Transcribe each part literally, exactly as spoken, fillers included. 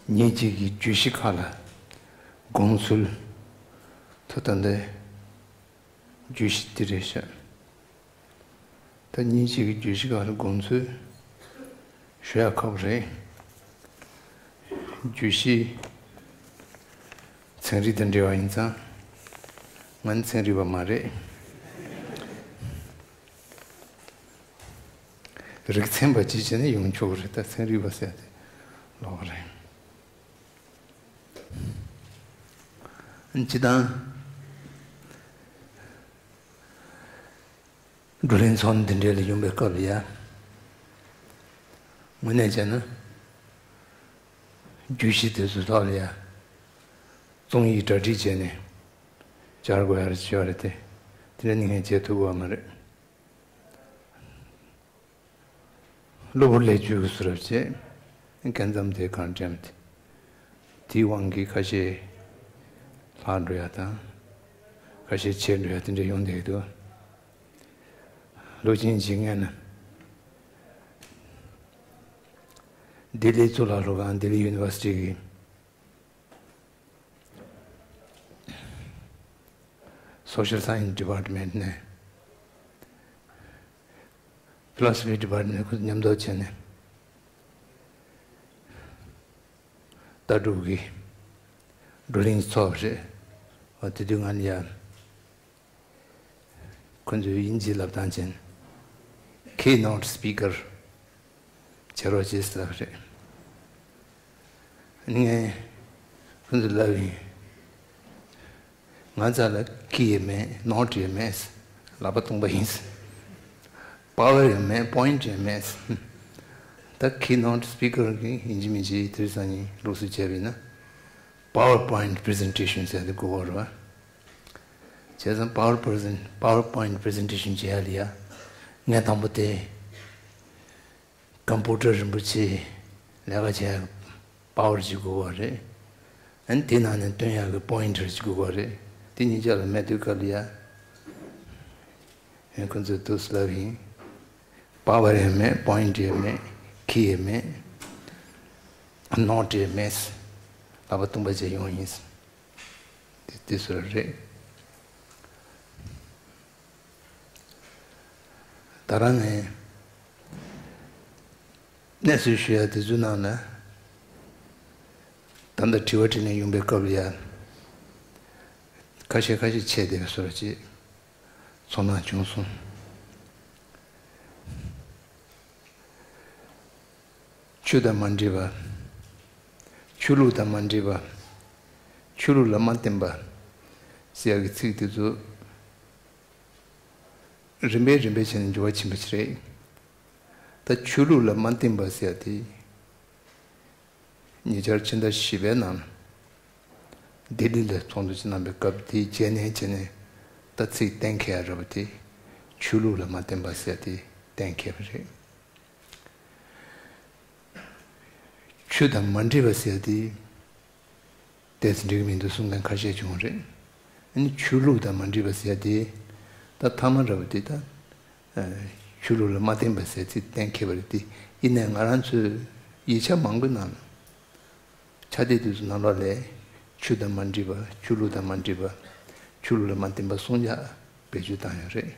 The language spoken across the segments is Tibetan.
ཉིན་གཅིག་གི་བརྗོད་གཞི་ཁག་ལ་དགོངས་ཚུལ། ད་ལྟ་འདི་བརྗོད་གཞི་འདི་རེད་ཤག་ད་ཉིན་གཅིག་གི་བརྗོད་གཞི་ཁག་ལ་དགོངས་ཚུལ་ཞུ་ཡག་ཁག་པོ་རེད། བརྗོད་གཞི་ཚན་རིག་དང་འབྲེལ་བ་ཡིན་ཙང་། ང་ནི་ཚན་རིག་པ་མ་རེད། རིག་ཚན་པ་ཅིག་བྱས་ནས་ཡོང་ཆོག་གི་རེད། ད་ཚན་རིག་པ་ཟེར་དེ་ལོག་རེད། སྤྱིར་བཏང་བགྲོ་གླེང་ཚོགས་འདུ་འདི་འདྲ་ལ་ཡོང་པའི་སྐབས་ལ་ཡ། དངོས་གནས་བྱས་ན་བརྗོད་གཞི་དེ་ཚོའི་ཐོག་ལ་ཡ། རྩོམ་ཡིག་གྲ་སྒྲིག་བྱས་ནས་བཅར་དགོས་ཡ་རེད་བྱས་པ་རེད་དེ། དེ་འདྲ་ནི་ངས་བྱེད་ཐུབ་ཀྱི་ཡོད་མ་རེད། གློ་བུར་ལས་བྱེད་ཀྱི་བཟོ་འདྲ་བྱས། སྐབས་མཚམས་དེ་གང་དྲན་དེ། དེའི་དབང་གིས་ཁ་ཤས་ལྷག་འགྲོ་ཡ་དང་། ཁ་ཤས་ཆད་འགྲོ་ཡ་དེ་འདྲ་ཡོང་བསྡད་ཀྱི་འདུག་ལོ་ཆེན་ཞིག་ངས་ན། ལྡི་ལི་གཙུག་ལག་སློབ་ཁང་ལྡི་ལི་ཡུ་ནི་ཝར་སི་ཊི་གི་སོ་ཤལ་སའེན་སི་ཌི་པཱར་ཊི་མེན་ཊི་ནས་ཕི་ལོ་སོ་ཕི་ཌི་པཱར་ཊི་མེན་ཊི་ཁོ་མཉམ་འདོགས་བྱས་ནས་ལྟ་གྲུབ་ཀྱི་བགྲོ་གླེང་ཚོགས་པ་རེད། འོ་དེ་དུས་ང་ལ་ཡ། ཁོ་ཚོས་དབྱིན་ཇིའི་ལབ་སྟངས་ཅན། Keynote speaker བྱེད་རོགས་བྱེད་ཟེར་ལབ་རེད། ངས་ཁོ་ཚོར་ལབ་ཡིན། ང་རྩ་ལ་ཁི་ཡང་མེད་ནོ་ཊི་ཡང་མེད། ལག་པ་སྟོང་པ་ཡིན། པ་ཝར་ཡང་མེད་པོ་ཡིན་ཊི་ཡང་མེད། ད་ཁི་ནོ་ཊི་སི་པི་ཀར་གྱི་ཡིན་གཅིག་མིན་གཅིག་དེ་རིང་སང་ཉིན་ལུགས་སྲོལ་བྱས་པ་ཡིན་ན། པ་ཝར་པོ་ཡིན་ཊི་པི་རི་ཟེན་ཊེ་ཤན་ཟེར་དེ་དགོས་པ་རེད་བ། བྱས་ཙང་པ་ཝར་པི་རི་ཟེན། པ་ཝར་པོ་ཡིན་ཊི་པི་རི་ཟེན་ཊེ་ཤན་བྱེད་ཡ་ལ་ཡ། ངས་དང་པོ་དེ། ཀམ་པུ་ཊར་རིན་པོ་ཆེ་ལས་ཀ་བྱེད་ཡག་པ་ཝར་ཅིག་དགོས་པ་རེད། ཨ་ནི་དེ་ནང་ནས་སྟོན་ཡག་གི་པོ་ཡིན་ཊར་ཅིག་དགོས་པ་རེད། དེ་གཉིས་ཆ་ལ་མེད་དུས་སྐབས་ལ་ཡ། ཨེ་ཁོ་ཚོས་དུས་སུ་ལབ་ཡིན། པ་ཝར་ཡང་མེད། པོ་ཡིན་ཊི་ཡང་མེད། ཁི་ཡང་མེད། ནོ་ཊི་ཡང་མེད། ལག་པ་སྟོང་པ་བྱས་ཡོང་ཡིན། དེ་དེ་ཚོ་རེད། ད་རང་ངས་གནས་ཚུལ་ཞུ་ཡ་དེ་ཚོའི་ནང་ལ། ད་ལྟ་དྲི་བ་དྲིས་ལན་ཡོང་པའི་སྐབས་ལ་ཡ། ཁ་ཤས་ཁ་ཤས་ཆད་བསྡད་པའི་བཟོ་འདྲ་ཅིག་ཚོར་སྣང་བྱུང་སོང་། ཆོས་དང་མ་འདྲེས་པ། ཆོས་ལུགས་དང་མ་འདྲེས་པ། ཆོས་ལུགས་ལ་མ་བརྟེན་པ། ཟེར་ཡག་གི་ཚིག་དེ་ཚོ་རིམ་པས་རིམ་པས་བྱས་ནས་འགྱུར་བ་ཕྱིན་པ་ཞིག་རེད། ད་ཆོས་ལུགས་ལ་མ་བརྟེན་པ་ཟེར་ཡག་དེ། ཉེ་ཆར་ཕྱི་ཟླ་བཞི་པའི་ནང་ལྡི་ལི་ལ་ཚོགས་འདུ་ཅིག་གནང་བའི་སྐབས་དེའི་རྗེས་ནས་བྱས་ནས་ད་ཚིག་གཏན་འཁེལ་ཡ་རེད་པ། དེ་ཆོས་ལུགས་ལ་མ་བརྟེན་པ་ཟེར་དེ་གཏན་འཁེལ་བ་རེད། ཆོས་དང་མ་འདྲེས་པ་ཟེར་དེ་ཏོག་ཙམ་འགྲིག་གི་མི་འདུག་གསུང་མཁན་ཁ་ཤས་བྱུང་བ་རེད། ཨ་ནི་ཆོས་ལུགས་དང་མ་འདྲེས་པ་ཟེར་དེ་ད་ཐ་མ་རེད་པ། དེ་ད། ཆོས་ལུགས་ལ་མ་བརྟེན་པ་ཟེར་ཚིག་གཏན་འཁེལ་བ་རེད་དེ། ཡིན་ནའི་ང་རང་ཚོའི་ཡིག་ཆ་མང་པོའི་ནང་ལ། ཕྱག་དེབ་དེ་ཚོ་ནང་ལོགས་ལ་ཆོས་དང་མ་འདྲེས་པ། ཆོས་ལུགས་དང་མ་འདྲེས་པ། ཆོས་ལུགས་ལ་མ་བརྟེན་པ་གསུང་ཡག་བེད་སྤྱོད་བཏང་ཡོད་རེད།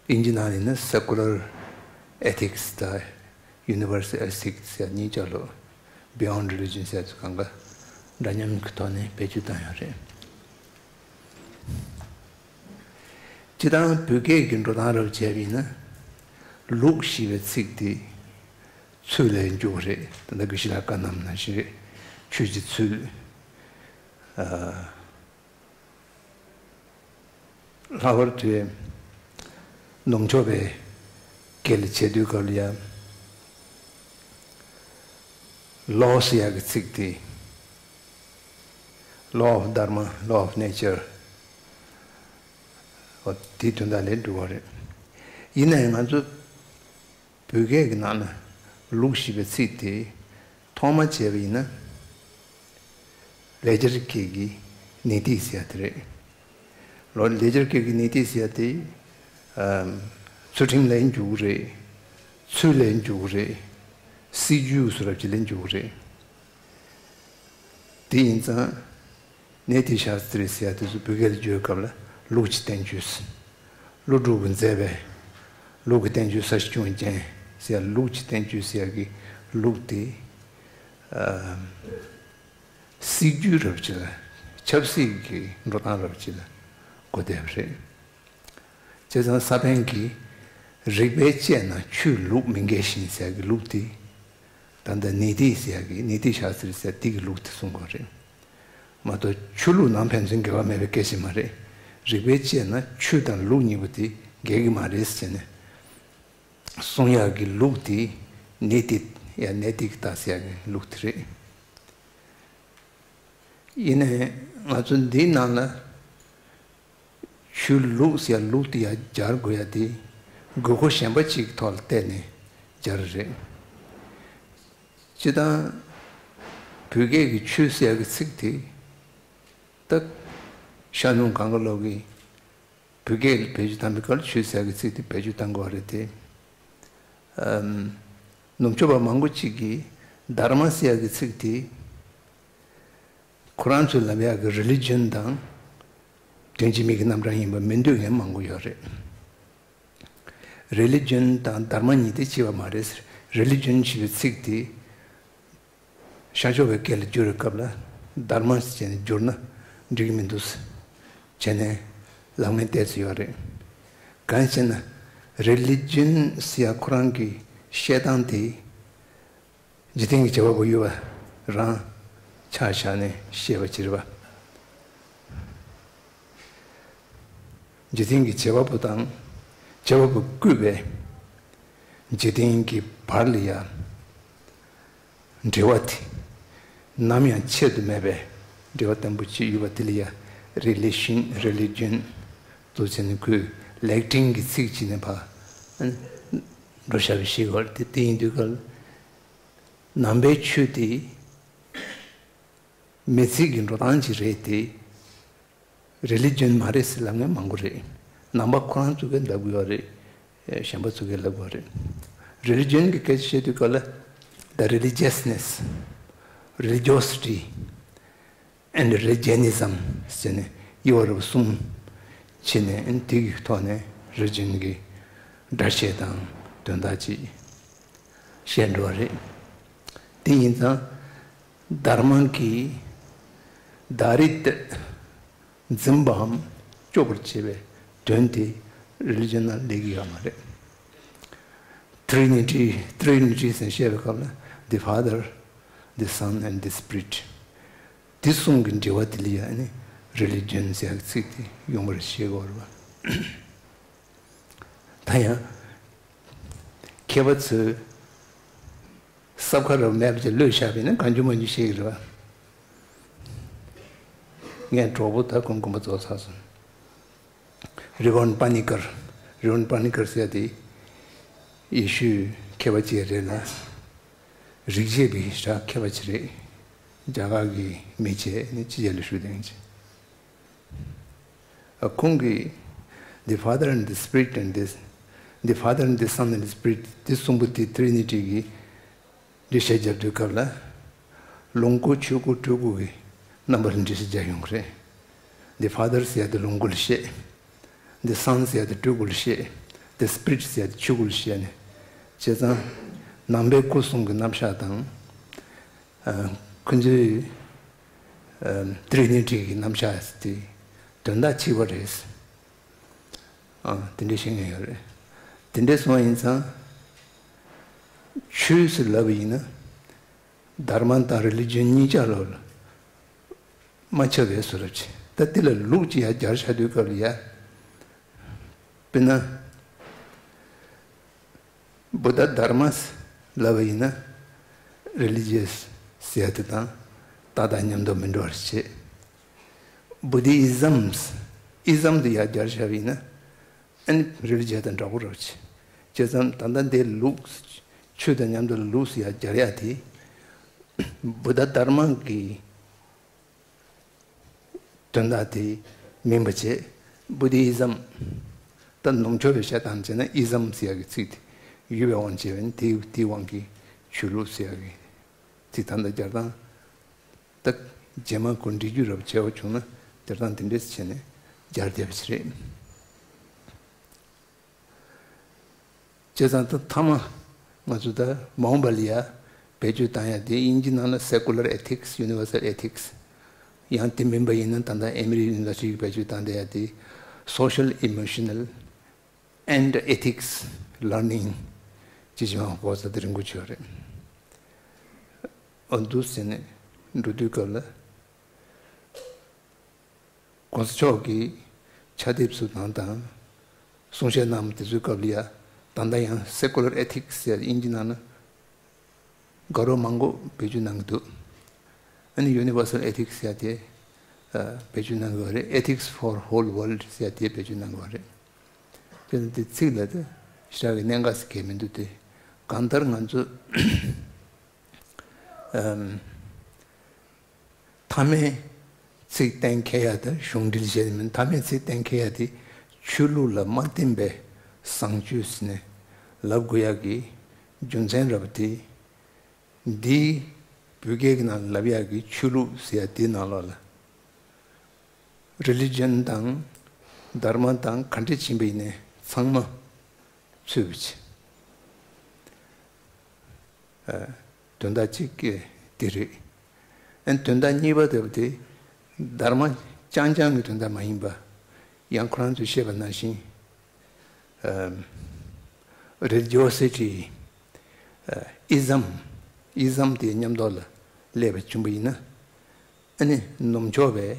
དབྱིན་ཇི་ནང་ལ་ཡིན་ན་secular ethics དང་universal ethics ཟེར་གཉིས་ཆ་ལོ། Beyond religion ཟེར་ཚོ་གང་ག་འདྲ་མཉམ་གྱི་ཐོག་ནས་བེད་སྤྱོད་བཏང་ཡོད་རེད། སྤྱིར་བཏང་བོད་སྐད་ཀྱི་འགྲོ་སྟངས་རབ་བྱས་པ་ཡིན་ན། ལུགས་ཞེས་པའི་ཚིག་དེ་ཚུལ་ལས་འཇུག་པ་རེད། ད་ལྟ་དགེ་བཤེས་ལགས་བཀའ་གནང་ནང་བཞིན་རེད། ཆོས་ཀྱི་ཚུལ། ཨ། ལྷག་པར་དུ་ནུབ་ཕྱོགས་པའི་སྐད་ལ་བྱེད་དུས་སྐབས་ལ་ཡང་། law ཟེར་ཡག་གི་ཚིག་དེ། law of dharma, law of nature འོ་དེའི་དོན་དག་ལས་འགྲོ་བ་རེད། ཡིན་ནའི་ང་ཚོ་བོད་སྐད་ཀྱི་ནང་ན་ལུགས་ཞེས་པའི་ཚིག་དེ་ཐོག་མ་བྱས་པ་ཡིན་ན། ལེགས་སྦྱར་སྐད་ཀྱི་ནི་ཏི་ཟེར་ཡ་དེ་རེད། ལོ་ལེགས་སྦྱར་སྐད་ཀྱི་ནི་ཏི་ཟེར་ཡ་དེ། ཨམ། ཚུལ་ཁྲིམས་ལས་འཇུག་རེད། ཚུལ་ལས་འཇུག་རེད། སྲིད་ཇུས་སུ་རབ་ཅིག་ལེན་རྒྱུ་རེད། དེ་ཡིན་ཙང་། ནེ་ཏི་ཤཱ་སྟྲི་ཟེར་ཡ་དེ་ཚོ་བོད་སྐད་ལ་བསྒྱུར་སྐབས་ལ་ལུགས་ཀྱི་བསྟན་བཅོས། ཀླུ་སྒྲུབ་ཀྱིས་མཛད་པའི་ལུགས་ཀྱི་བསྟན་བཅོས་ས་བཅུ་རྒྱན་ཟེར་ཡ་ལུགས་ཀྱི་བསྟན་བཅོས་ཟེར་ཡ་གི་ལུགས་དེ། ཨ། སྲིད་ཇུས་རབ་ཅིག་ལ། ཆབ་སྲིད་ཀྱི་འགྲོ་སྟངས་རབ་ཅིག་ལ་གོ་བསྡད་པ་རེད། བྱས་ཙང་ས་པཎ་གྱིས་རིགས་པས་དཔྱད་ན་ཆོས་ལུགས་མི་འགལ་ཞིང་ཟེར་གྱི་ལུགས་དེ། ད་ལྟ་ནེ་ཏི་ཟེར་གྱི་ནེ་ཏི་ཤཱ་སྟྲི་ཟེར་དེ་གི་ལུགས་དེ་གསུང་གི་རེད། མ་གཏོགས་ཆོས་ལུགས་ནང་ཕན་ཚུན་འགལ་བ་མེད་པའི་སྐད་ཆ་མ་རེད། རིགས་པས་དཔྱད་ན་ཆོས་དང་ལུགས་གཉིས་པོ་དེ་འགལ་གྱི་མ་རེད་ཟེར་ནས་གསུང་ཡག་གི་ལུགས་དེ་ནེ་ཏི་ཡ་ནེ་ཏི་ཀ་ཏ་ཟེར་གྱི་ལུགས་དེ་རེད། ཡིན་ནའི་ང་ཚོ་འདིའི་ནང་ལ་ཆོས་ལུགས་ཟེར་ཡ་ལུགས་དེ་ཡ་སྦྱར་དགོས་ཡ་དེ་དགོས་མཁོ་གཞན་པ་ཅིག་ཐོག་ལ་བལྟས་ནས་སྦྱར་རེད། སྤྱིར་བཏང་བོད་སྐད་ཀྱི་ཆོས་ཟེར་ཡ་གི་ཚིག་དེ་ད་ཤར་ནུབ་གང་ག་ལོག་གི་བོད་སྐད་ལ་བེད་སྤྱོད་བཏང་པའི་སྐབས་ལ་ཆོས་ཟེར་ཡ་གི་ཚིག་དེ་བེད་སྤྱོད་བཏང་དགོས་པ་རེད་དེ། ཨམ། ནུབ་ཕྱོགས་པ་མང་པོ་ཅིག་གིས་དྷརྨ་ཟེར་ཡ་གི་ཚིག་དེ་ཁོ་རང་ཚོས་ལབ་ཡག་གི་རི་ལི་ཇན་དང་དོན་གཅིག་མིང་གི་རྣམ་གྲངས་ཡིན་པ་མི་འདོད་མཁན་མང་པོ་ཡོད་རེད། རི་ལི་ཇན་དང་དྷརྨ་གཉིས་དེ་གཅིག་པ་མ་རེད། རི་ལི་ཇན་ཞེས་པའི་ཚིག་དེ་ཤར་ཕྱོགས་པའི་སྐད་ལ་བསྒྱུར་བའི་སྐབས་ལ་དྷརྨ་ཟེར་ནས་བསྒྱུར་ན་འགྲིག་གི་མི་འདུག་ཟེར་བྱས་ནས་ལབ་མཁན་ཏོག་ཙམ་ཡོད་རེད། གང་ཡིན་ཟེར་ན་རི་ལི་ཇན་ཟེར་ཡ་ཁོ་རང་གི་བཤད་སྟངས་དེ། འཇིག་རྟེན་གྱི་བྱེད་པ་པོ་ཡོད་པ་རང་ཆ་བཞག་ནས་བཤད་པ་ཅིག་རེད་པ། འཇིག་རྟེན་གྱི་བྱེད་པ་པོ་དང་བྱེད་པ་པོས་བསྐུལ་བའི་འཇིག་རྟེན་གྱི་བར་ལ་ཡང་འབྲེལ་བ་དེ་ནམ་ཡང་ཆད་དུ་མེད་པའི་འབྲེལ་བ་བརྟན་པོ་ཅིག་ཡོད་པ་དེ་ལ་ཡང་རི་ལི་ཤན། རི་ལི་ཇན་དུ་བྱས་ནས་ཁོས་ལེག་ཊིན་གྱི་ཚིག་ཅིག་ནས་ཕར་འགྲོ་བཞག་པའི་ཤེས་དགོས་རེད། དེ་དེ་ཡིན་དུས་ག་ལ། ནང་པའི་ཆོས་དེ་མི་ཚེ་གི་འགྲོ་སྟངས་ཅིག་རེད་དེ། རི་ལི་ཇན་མ་རེད་ཟེར་ལབ་མཁན་མང་པོ་རེད། ནང་པ་ཁོ་རང་ཚོ་གིས་ལབ་དགོས་པ་རེད། གཞན་པ་ཚོ་གིས་ལབ་དགོས་པ་རེད། རི་ལི་ཇན་གྱི་སྐད་ཆ་བཤད་དུས་སྐབས་ལ། The religiousness, religiosity and religianism ཟེར་ནས་དབྱེ་བ་རིལ་བུ་གསུམ་ཕྱེ་ནས་དེ་གི་ཐོག་ནས་རི་ལི་ཇན་གྱི་སྒྲ་བཤད་དང་དོན་དག་ཅིག་བཤད་འགྲོ་བ་རེད། དེ་ཡིན་ཙང་དྷརྨ་གིས་ད་རེས་འཛིན་པའམ་སྐྱོབ་པར་བྱེད་པའི་དོན་དེ་རི་ལི་ཇན་ནང་སླེབས་ཀྱི་ཡོད་མ་རེད། Trinity, Trinity ཟེར་བཤད་པའི་སྐབས་ལ་The Father, the Son and the Spirit དེ་གསུམ་གྱི་འབྲེལ་བ་དེ་ལ་ཡང་ནི་རི་ལི་ཇན་ཟེར་ཡག་ཚིག་དེ་ཡོང་བར་བྱེད་དགོས་རེད་པ། ད་ཡང་མཁས་པ་ཚོས་སྲབ་ཁ་ར་མེད་པ་ཅིག་གློད་བཞག་པ་ཡིན་ན་གང་བྱུང་མང་བྱུང་བཤད་ཀྱི་རེད་པ། ངའི་གྲོགས་པོ་ད་ཁོང་དགོངས་པ་རྫོགས་ཚར་སོང་། རི་ཝན་པ་ནི་ཀར། རི་ཝན་པ་ནི་ཀར་ཟེར་དེ་ཡེ་ཤུའི་མཁས་པ་ཅིག་རེད་ལ། རིག་བྱེད་པའི་ཞེ་དྲག་མཁས་པ་ཅིག་རེད། རྒྱ་གར་གྱི་མི་བྱས་ནས་ཕྱི་རྒྱལ་ལ་བཞུགས་བསྡད་མཁན་ཅིག་ཨ། ཁོང་གིས་The Father and the Spirit and this, The Father and the Son and the Spirit དེ་གསུམ་པོ་དེ་Trinity གི་འགྲེལ་བཤད་རྒྱབ་དུས་སྐབས་ལ། ལོངས་སྐུ་ཆོས་སྐུ་སྤྲུལ་སྐུ་གི་རྣམ་པར་འགྲེལ་བཤད་རྒྱག་ཡོང་གི་རེད། The Father ཟེར་ཡ་དེ་ལོངས་སྐུ་ལ་བཤད། The Son ཟེར་ཡ་དེ་སྤྲུལ་སྐུ་ལ་བཤད། The Spirit ཟེར་ཡ་དེ་ཆོས་སྐུ་ལ་བཤད་ནས། བྱས་ཙང་ནང་པའི་སྐུ་གསུམ་གྱི་རྣམ་གཞག་དང་། ཨ། ཁོ་ཚོའི་ཨ། Trinity གི་རྣམ་གཞག་དེ་དོན་དག་གཅིག་པ་རེད། ཨ། དེ་འདྲ་བཤད་མཁན་ཡོད་རེད། དེ་འདྲ་སོང་བ་ཡིན་ཙང་ཆོས་ཟེར་ལབ་པ་ཡིན་ན་དྷརྨ་དང་རི་ལི་ཇན་གཉིས་ཆ་ལོ་ལ་མ་ཁྱབ་པའི་བཟོ་འདྲ་ཅིག་ད་དེ་ལ་ལུགས་ཅིག་ཡར་སྦྱར་བཞག་དུས་སྐབས་ལ་ཡ། དཔེར་ན། བུདྡྷ་དྷརྨ་ལབ་པ་ཡིན་ན་རི་ལི་ཇི་ཡས་ཟེར་ཡ་དེ་དང་ཏག་ཏག་མཉམ་དུ་མི་འགྲོ་བར་བྱེད། བུདྡྷི་ཨི་ཛམ། ཨི་ཛམ་དེ་ཡར་སྦྱར་བཞག་པ་ཡིན་ན་ཨ་ནི་རི་ལི་ཇི་ཡས་དང་འདྲ་པོ་རེད་བྱེད། བྱས་ཙང་ད་ལྟ་འདི་ལུགས་ཆོས་དང་མཉམ་དུ་ལུགས་སུ་ཡར་སྦྱར་ཡ་དེ་བུདྡྷ་དྷརྨ་གི་དོན་དག་དེ་མིན་པ་བྱས། བུདྡྷི་ཨི་ཛམ། ད་ནུབ་ཕྱོགས་པའི་བཤད་སྟངས་བྱས་ན་ཨི་ཛམ་ཟེར་ཡག་གི་ཚིག་དེ་ཡོད་པའི་དབང་བྱས་པས་ན་དེའི་དེའི་དབང་གིས་ ཆོས་ལུགས་ཟེར་ཡག་གི་ཚིག་ད་ལྟ་སྦྱར་སྟངས། ད་རྗེས་མ་ཁོ་འབྲི་རྒྱུ་རབ་བྱས་པ་བྱུང་ན་སྦྱར་སྟངས་དེ་འདྲས་བྱས་ནས་སྦྱར་བསྡད་པ་ཞིག་རེད། བྱས་ཙང་ད་མཐའ་མ་ང་ཚོ་ད་མ་འོངས་པ་ལ་ཡ་བེད་སྤྱོད་བཏང་ཡ་དེ་དབྱིན་ཇི་ནང་ལ་secular ethics, universal ethics། ཡང་དེ་མིན་པ་ཡིན་ན་ད་ལྟ་ཨེ་མི་རི་ཡུ་ནི་ཝར་སི་ཊི་གིས་བེད་སྤྱོད་བཏང་བསྡད་ཡ་དེ་social emotional and ethics learning ཅེས་བྱ་བ་འགོ་ས་དེ་རིང་གོ་ཆོད་རེད། འོ་འདུག་ཟེར་ནས་འགྲོ་དུས་སྐབས་ལ། གོང་ས་མཆོག་གིས་ཕྱག་དེབ་སུ་དང་དང་གསུང་བཤད་གནང་དེ་ཚོའི་སྐབས་ལ་ཡ། ད་ལྟ་ཡང་secular ethics ཟེར་དབྱིན་ཇི་ནང་ན་དགའ་རབ་མང་པོ་བེད་སྤྱོད་གནང་གི་འདུག་ཨ་ནི་universal ethics ཟེར་དེ་བེད་སྤྱོད་གནང་གི་ཡོད་རེད། Ethics for Whole World ཟེར་དེ་བེད་སྤྱོད་གནང་གི་ཡོད་རེད། དེ་ནི་དེ་ཚིག་ལ་དེ་ཞེ་དྲག་གི་གནད་འགག་ཟེར་གྱི་མི་འདུག་སྟེ། གང་ལྟར་ང་ཚོ་མཐའ་མའི་ཚིག་གཏན་འཁེལ་ཡ་དང་གཞུང་འབྲེལ་བྱས་ནས་མིན། མཐའ་མའི་ཚིག་གཏན་འཁེལ་ཡ་དེ་ཆོས་ལུགས་ལ་མ་བརྟེན་པའི་བཟང་སྤྱོད་ཟེར་ནས་ལབ་དགོས་ཡ་གི་རྒྱུ་མཚན་ར་བ་དེ། འདིའི་བོད་སྐད་ཀྱི་ནང་ལབ་ཡ་གི་ཆོས་ལུགས་ཟེར་ཡ་དེའི་ནང་ལོགས་ལ་religion དང་དྷརྨ་དང་ག་འདྲ་ཕྱིན་པ་ཡིན་ནའི་ཚང་མ་ཚུད་པ་བྱས། དོན་དག་གཅིག་གི་དེ་རེད། ཨན་དོན་དག་གཉིས་པ་དེ་བ་དེ་དྷརྨ་རྐྱང་རྐྱང་གི་དོན་དག་མ་ཡིན་པ། ཡང་ཁོ་རང་ཚོས་བཤད་པ་ནང་བཞིན། religiosity, ism, ism དེ་མཉམ་དུ་ལ་སླེབས་པ་བྱུང་བ་ཡིན་ན། ཨ་ནི་ནུབ་ཕྱོགས་པའི་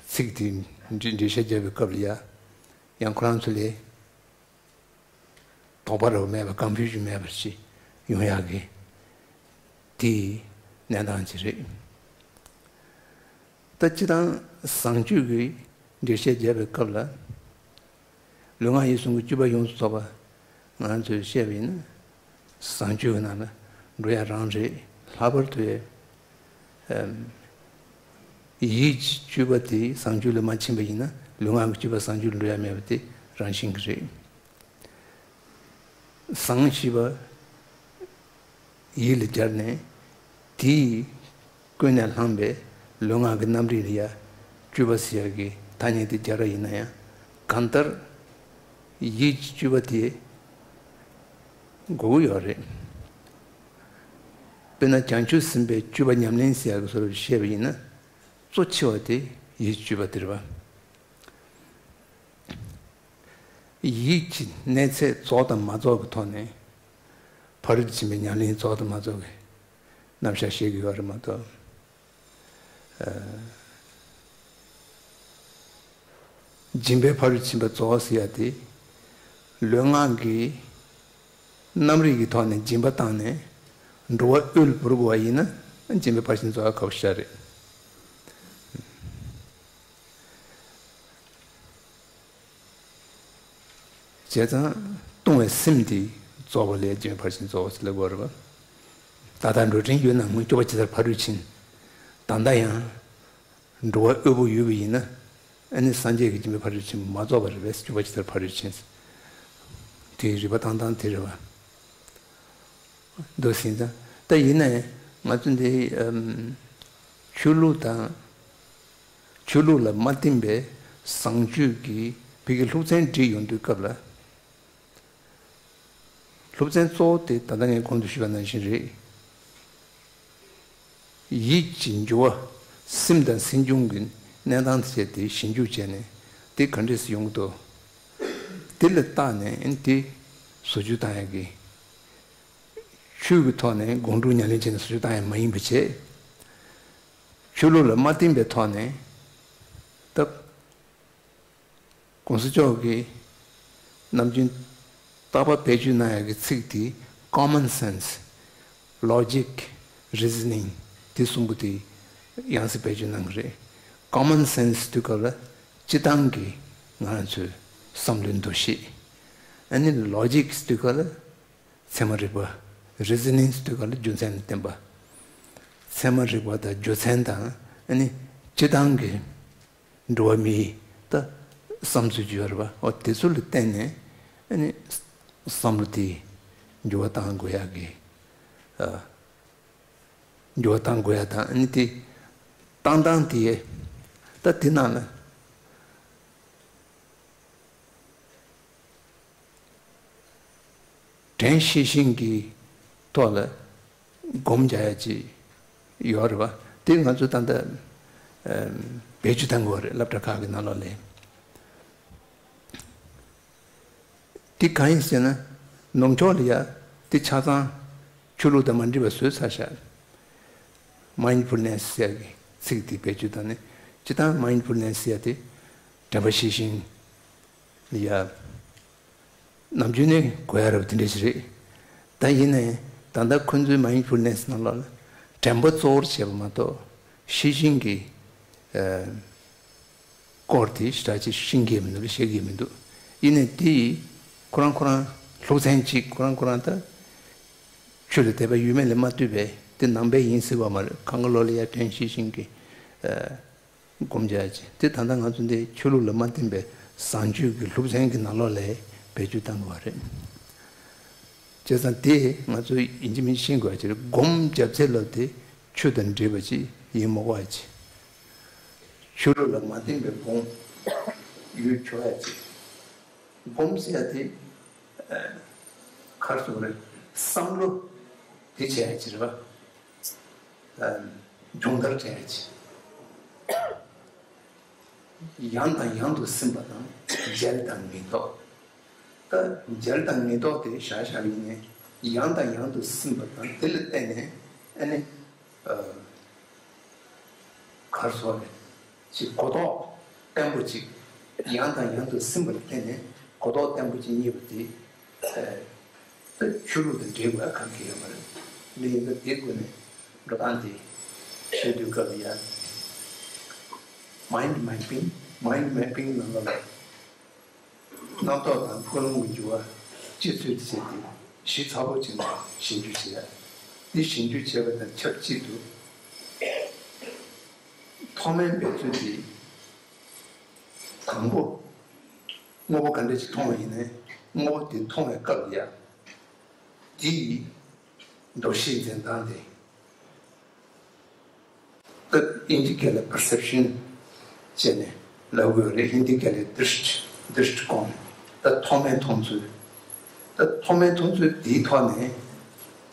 ཚིག་དེ་འགྲེལ་བཤད་རྒྱབ་པའི་སྐབས་ལ་ཡ། ཡང་ཁོ་རང་ཚོ་ལས། དོགས་པ་རེ་བ་མེད་པར། ཀོན་ཕིའུ་ཤན་མེད་པར་ཅིག་ཡོང་ཡག་གི་དེའི་གནས་སྟངས་ཅིག་རེད། ད་སྤྱིར་བཏང་བཟང་སྤྱོད་ཀྱི་འགྲེལ་བཤད་བརྒྱབ་པའི་སྐབས་ལ། ལུས་ངག་ཡིད་གསུམ་གྱི་སྤྱོད་པ་ཡོངས་སུ་རྫོགས་པ་ང་ཚོས་བཤད་པ་ཡིན་ན། བཟང་སྤྱོད་ཀྱི་ནང་ལ་འགྲོ་ཡ་རང་རེད། ལྷག་པར་དུ་ཡ། ཡིད་ཀྱི་སྤྱོད་པ་དེ་བཟང་སྤྱོད་ལ་མ་ཕྱིན་པ་ཡིན་ན་ལུས་ངག་གི་སྤྱོད་པ་བཟང་སྤྱོད་ལ་འགྲོ་ཡ་མེད་པ་དེ་རང་བཞིན་གྱི་རེད། བཟང་ཞེས་པ་ཡིད་ལ་སྦྱར་ནས་དེས་ཀུན་ནས་བསླངས་པའི་ལུས་ངག་གི་རྣམ་རིག་ལ་ཡ་སྤྱོད་པ་ཟེར་ཡ་གི་ཐ་སྙད་དེ་སྦྱར་བ་ཡིན་ན་ཡང་། གང་ལྟར་ཡིད་ཀྱི་སྤྱོད་པ་དེ་དགོས་ཀྱི་ཡོད་རེད། དཔེར་ན་བྱང་ཆུབ་སེམས་དཔའི་སྤྱོད་པ་ཉམས་ལེན་ཟེར་ཡག་གི་བཟོ་འདྲ་བཤད་པ་ཡིན་ན། གཙོ་ཆེ་བ་དེ་ཡིད་སྤྱོད་པ་དེ་རེད་པ། ཡིད་ཀྱི་གནས་ཚད་རྫོགས་དང་མ་རྫོགས་ཀྱི་ཐོག་ནས་ཕ་རོལ་ཏུ་ཕྱིན་པའི་ཉམས་ལེན་རྫོགས་དང་མ་རྫོགས་ཀྱི་རྣམ་གཞག་བཤད་ཀྱི་ཡོད་རེད་མ་གཏོགས། སྦྱིན་པའི་ཕ་རོལ་ཕྱིན་པ་རྫོགས་ཟེར་ཡ་དེ། ལུས་ངག་གི་རྣམ་རིག་གི་ཐོག་ནས་སྦྱིན་པ་བཏང་ནས་འགྲོ་བ་དབུལ་བོར་དགོས་པ་ཡིན་ན། སྦྱིན་པའི་ཕར་ཕྱིན་རྫོགས་ཡ་ཁག་པོ་ཞེ་དྲག་རེད། བྱས་ཙང་ལྟུང་བའི་སེམས་དེ་རྫོགས་པ་ལས་སྦྱིན་པའི་ཕར་ཕྱིན་རྫོགས་ཟེར་ལབ་དགོས་རེད་པ། ད་ལྟ་འགྲོ་དྲན་ཡོད་ན་སྔོན་སྐྱོབ་པ་ཇི་ལྟར་ཕ་རོལ་ཕྱིན། ད་ལྟ་ཡང་འགྲོ་བ་དབུལ་པོ་ཡོད་པ་ཡིན་ན། ཨ་ནི་སངས་རྒྱས་ཀྱི་སྦྱིན་པའི་ཕ་རོལ་ཕྱིན་མ་རྫོགས་པ་རེད་པས། སྐྱོབ་པ་ཇི་ལྟར་ཕ་རོལ་ཕྱིན། དེའི་རིགས་པ་བཏང་སྟངས་དེ་རེད་པ། འདུག་ཟིན་ཙང་། ད་ཡིན་ནའི་ང་ཚོ་འདི་ཨམ་ཆོས་ལུགས་དང་། ཆོས་ལུགས་ལ་མ་བརྟེན་པའི་བཟང་སྤྱོད་ཀྱི་བོད་ཀྱི་སློབ་ཚན་བྲིས་ཡོང་དུས་སྐབས་ལ། སློབ་ཚན་གཙོ་བོ་དེ་ད་ལྟ་ངས་གོང་དུ་ཞུས་པ་ནང་བཞིན་རེད། ཡིད་ཀྱི་འགྱུ་བ། སེམས་དང་སེམས་བྱུང་གི་གནས་སྟངས་དེ་བྱས་ཏེ་ཞིབ་འཇུག་བྱས་ནས་དེ་ག་འདྲས་སེ་ཡོང་གི་འདུག་དེ་ལ་བརྟགས་ནས་དེ་བཟོ་བཅོས་བཏང་ཡག་གི། ཆོས་ཀྱི་ཐོག་ནས་སྒོམ་སྒྲུབ་ཉམས་ལེན་བྱས་ནས་བཟོ་བཅོས་བཏང་ཡག་མ་ཡིན་པ་བྱས། ཆོས་ལུགས་ལ་མ་བརྟེན་པའི་ཐོག་ནས་སྟབས། གོང་ས་མཆོག་གིས་ནམ་རྒྱུན་རྟག་པར་བེད་སྤྱོད་གནང་ཡག་གི་ཚིག་དེ་common sense, logic, reasoning དེ་གསུམ་པོ་དེ་ཡང་སེ་བེད་སྤྱོད་གནང་གི་རེད། Common sense དུས་སྐབས་ལ་སྤྱིར་བཏང་གི་ང་རང་ཚོའི་བསམ་བློའི་འདུ་ཤེས། ཨ་ནི་logic དུས་སྐབས་ལ་ཚད་མ་རིག་པ། Reasoning དུས་སྐབས་ལ་རྒྱུ་མཚན་ལ་བརྟེན་པ། ཚད་མ་རིག་པ་དང་རྒྱུ་མཚན་དང་ཨ་ནི་སྤྱིར་བཏང་གི་འགྲོ་བ་མིའི་ད་བསམ་ཚུལ་ཅིག་ཡོད་རེད་པ། འོ་དེ་ཚོ་ལ་བརྟེན་ནས་ཨ་ནི་བསམ་བློ་དེ་འགྱུར་བ་བཏང་དགོས་ཡག་གི་ འགྱུར་བ་གཏང་དགོས་ཡ་དང་ཨ་ནི་དེ་བཏང་སྟངས་དེ་ད་དེ་ནང་ལ། དྲན་ཤེས་བཞིན་གྱི་ཐོག་ལ་སྒོམ་རྒྱག་ཡ་ཅིག་ཡོད་རེད་བ། དེ་ང་ཚོ་ད་ལྟ་བེད་སྤྱོད་གཏང་དགོས་རེད་སློབ་གྲྭ་ཁག་གི་ནང་ལོགས་ལ། དེ་གང་ཡིན་ཟེར་ན་ནུབ་ཕྱོགས་ལ་ཡ་དེ་ཆ་ཚང་ཆོས་ལུགས་དང་མ་འདྲེས་པ་བཟོས་ཚར་ཤག་མའིན་ཌ་ཕུལ་ནེ་སི་ཟེར་ཡ་གི་ཚིག་དེ་བེད་སྤྱོད་བཏང་ནས་སྤྱིར་བཏང་མའིན་ཌ་ཕུལ་ནེ་སི་ཟེར་ཡ་དེ་དྲན་པ་ཤེས་བཞིན་ལ་ཡ། ནམ་རྒྱུན་ནས་གོ་ཡ་རབ་དེ་འདྲ་ཞིག་རེད། ད་ཡིན་ནའི་ད་ལྟ་ཁོ་ཚོའི་མའིན་ཌ་ཕུལ་ནེ་སི་ནང་ལོགས་ལ་དྲན་པ་གཙོ་བོར་བྱས་པ་མ་གཏོགས་ཤེས་བཞིན་གྱི་སྐོར་དེ་ཞེ་དྲག་ཅིག་ཤེས་ཀྱི་མི་འདུག་ཤེས་ཀྱི་མི་འདུག་ཡིན་ནའི་དེ་ཁོ་རང་ཁོ་རང་ལྷུག་ཚན་གཅིག་ཁོ་རང་ཁོ་རང་ད་ཆོས་ལ་དད་པ་ཡོད་མེད་ལ་མ་ལྟོས་པའི་དེ་ནང་པའི་ཡིན་སྲིད་པ་མ་རེད། གང་ག་ལོགས་ལ་ཡ་དྲན་ཤེས་བཞིན་གྱི། སྒོམ་རྒྱག་ཅིང་དེ་ད་ལྟ་ང་ཚོ་འདི་ཆོས་ལུགས་ལ་མ་བརྟེན་པའི་བཟང་སྤྱོད་ཀྱི་ལྷུག་ཚན་གྱི་ནང་ལོགས་ལ་བེད་སྤྱོད་བཏང་དགོས་པ་རེད། བྱས་ཙང་དེ་ང་ཚོ་ཡིན་གཅིག་མིན་གཅིག་ཤེས་དགོས་པ་ཅིག་རེད། སྒོམ་རྒྱབ་ཚད་ལ་དེ་ཆོས་དང་འབྲེལ་བ་ཅིག་ཡིན་མ་དགོས་པ་ཅིག་ཆོས་ལུགས་ལ་མ་བརྟེན་པའི་སྒོམ་ཡོད་ཆོག་ཡ་ཅིག་སྒོམ་ཟེར་ཡ་དེ་ག་རེ་ཟེར་དགོས་རེད། བསམ་བློ་དེ་བྱས་ཡ་ཅིག་རེད་པ། སྦྱོང་བརྡར་བྱས་ཡ་ཅིག་ཡང་དང་ཡང་དུ་སེམས་པ་དང་མཇལ་དང་མི་ལྡོག་ད་མཇལ་དང་མི་ལྡོག་དེ་བཞག་བཞག་ཡིན་ནའི་ཡང་དང་ཡང་དུ་སེམས་པ་དང་དེ་ལ་བརྟེན་ནས་ཨ་ནི་གར་སོང་རེད། ཅིག་གོ་རྟོགས་བརྟན་པོ་ཅིག་ཡང་དང་ཡང་དུ་སེམས་པ་ལ་བརྟེན་ནས་གོ་རྟོགས་བརྟན་པོ་ཅིག་རྙེད་པ་དེ། ད་ཆོས་ལུགས་དང་འབྲེལ་བ་གང་གི་ཡོད་མ་རེད། འདི་ཡིན་ཙང་དེའི་སྒོ་ནས་འགྲོ་སྟངས་དེ་བཤད་དུས་སྐབས་ལ་ཡང་མའིན་ཌ་མེ་པིང་མའིན་ཌ་མེ་པིང་ནང་ལ་རྣམ་རྟོག་དང་ཀུན་སློང་གི་འགྱུར་བ་སྤྱི་ཚོད་དུ་བྱས་ཏེ་ཞིབ་ཚགས་པོ་བྱས་ནས་ཞིབ་འཇུག་བྱས། འདི་ཞིབ་འཇུག་བྱས་པ་དང་ཆབས་ཅིག་ཏུ་མཐོ་དམན་འབད་ཚུལ་དེ་དང་པོ་དངོས་པོ་ག་འདྲ་ཞིག་མཐོང་བ་ཡིན་ནའི་དངོས་པོ་དེ་མཐོང་བའི་སྐབས་ལ་ཡང་དེ་ཡི་འདུ་ཤེས་འཛིན་སྟངས་དེ། ད་ཨིན་ཇི་སྐད་ལ་པར་སེབ་ཤན་བྱས་ནས་ལབ་དགོས་རེད། ཧིན་དི་སྐད་ལ་དྲིསྚ་དྲིསྚ་ཀོན། ད་མཐོ་དམན་མཐོང་ཚུལ། ད་མཐོ་དམན་མཐོང་ཚུལ་དེའི་ཐོག་ནས་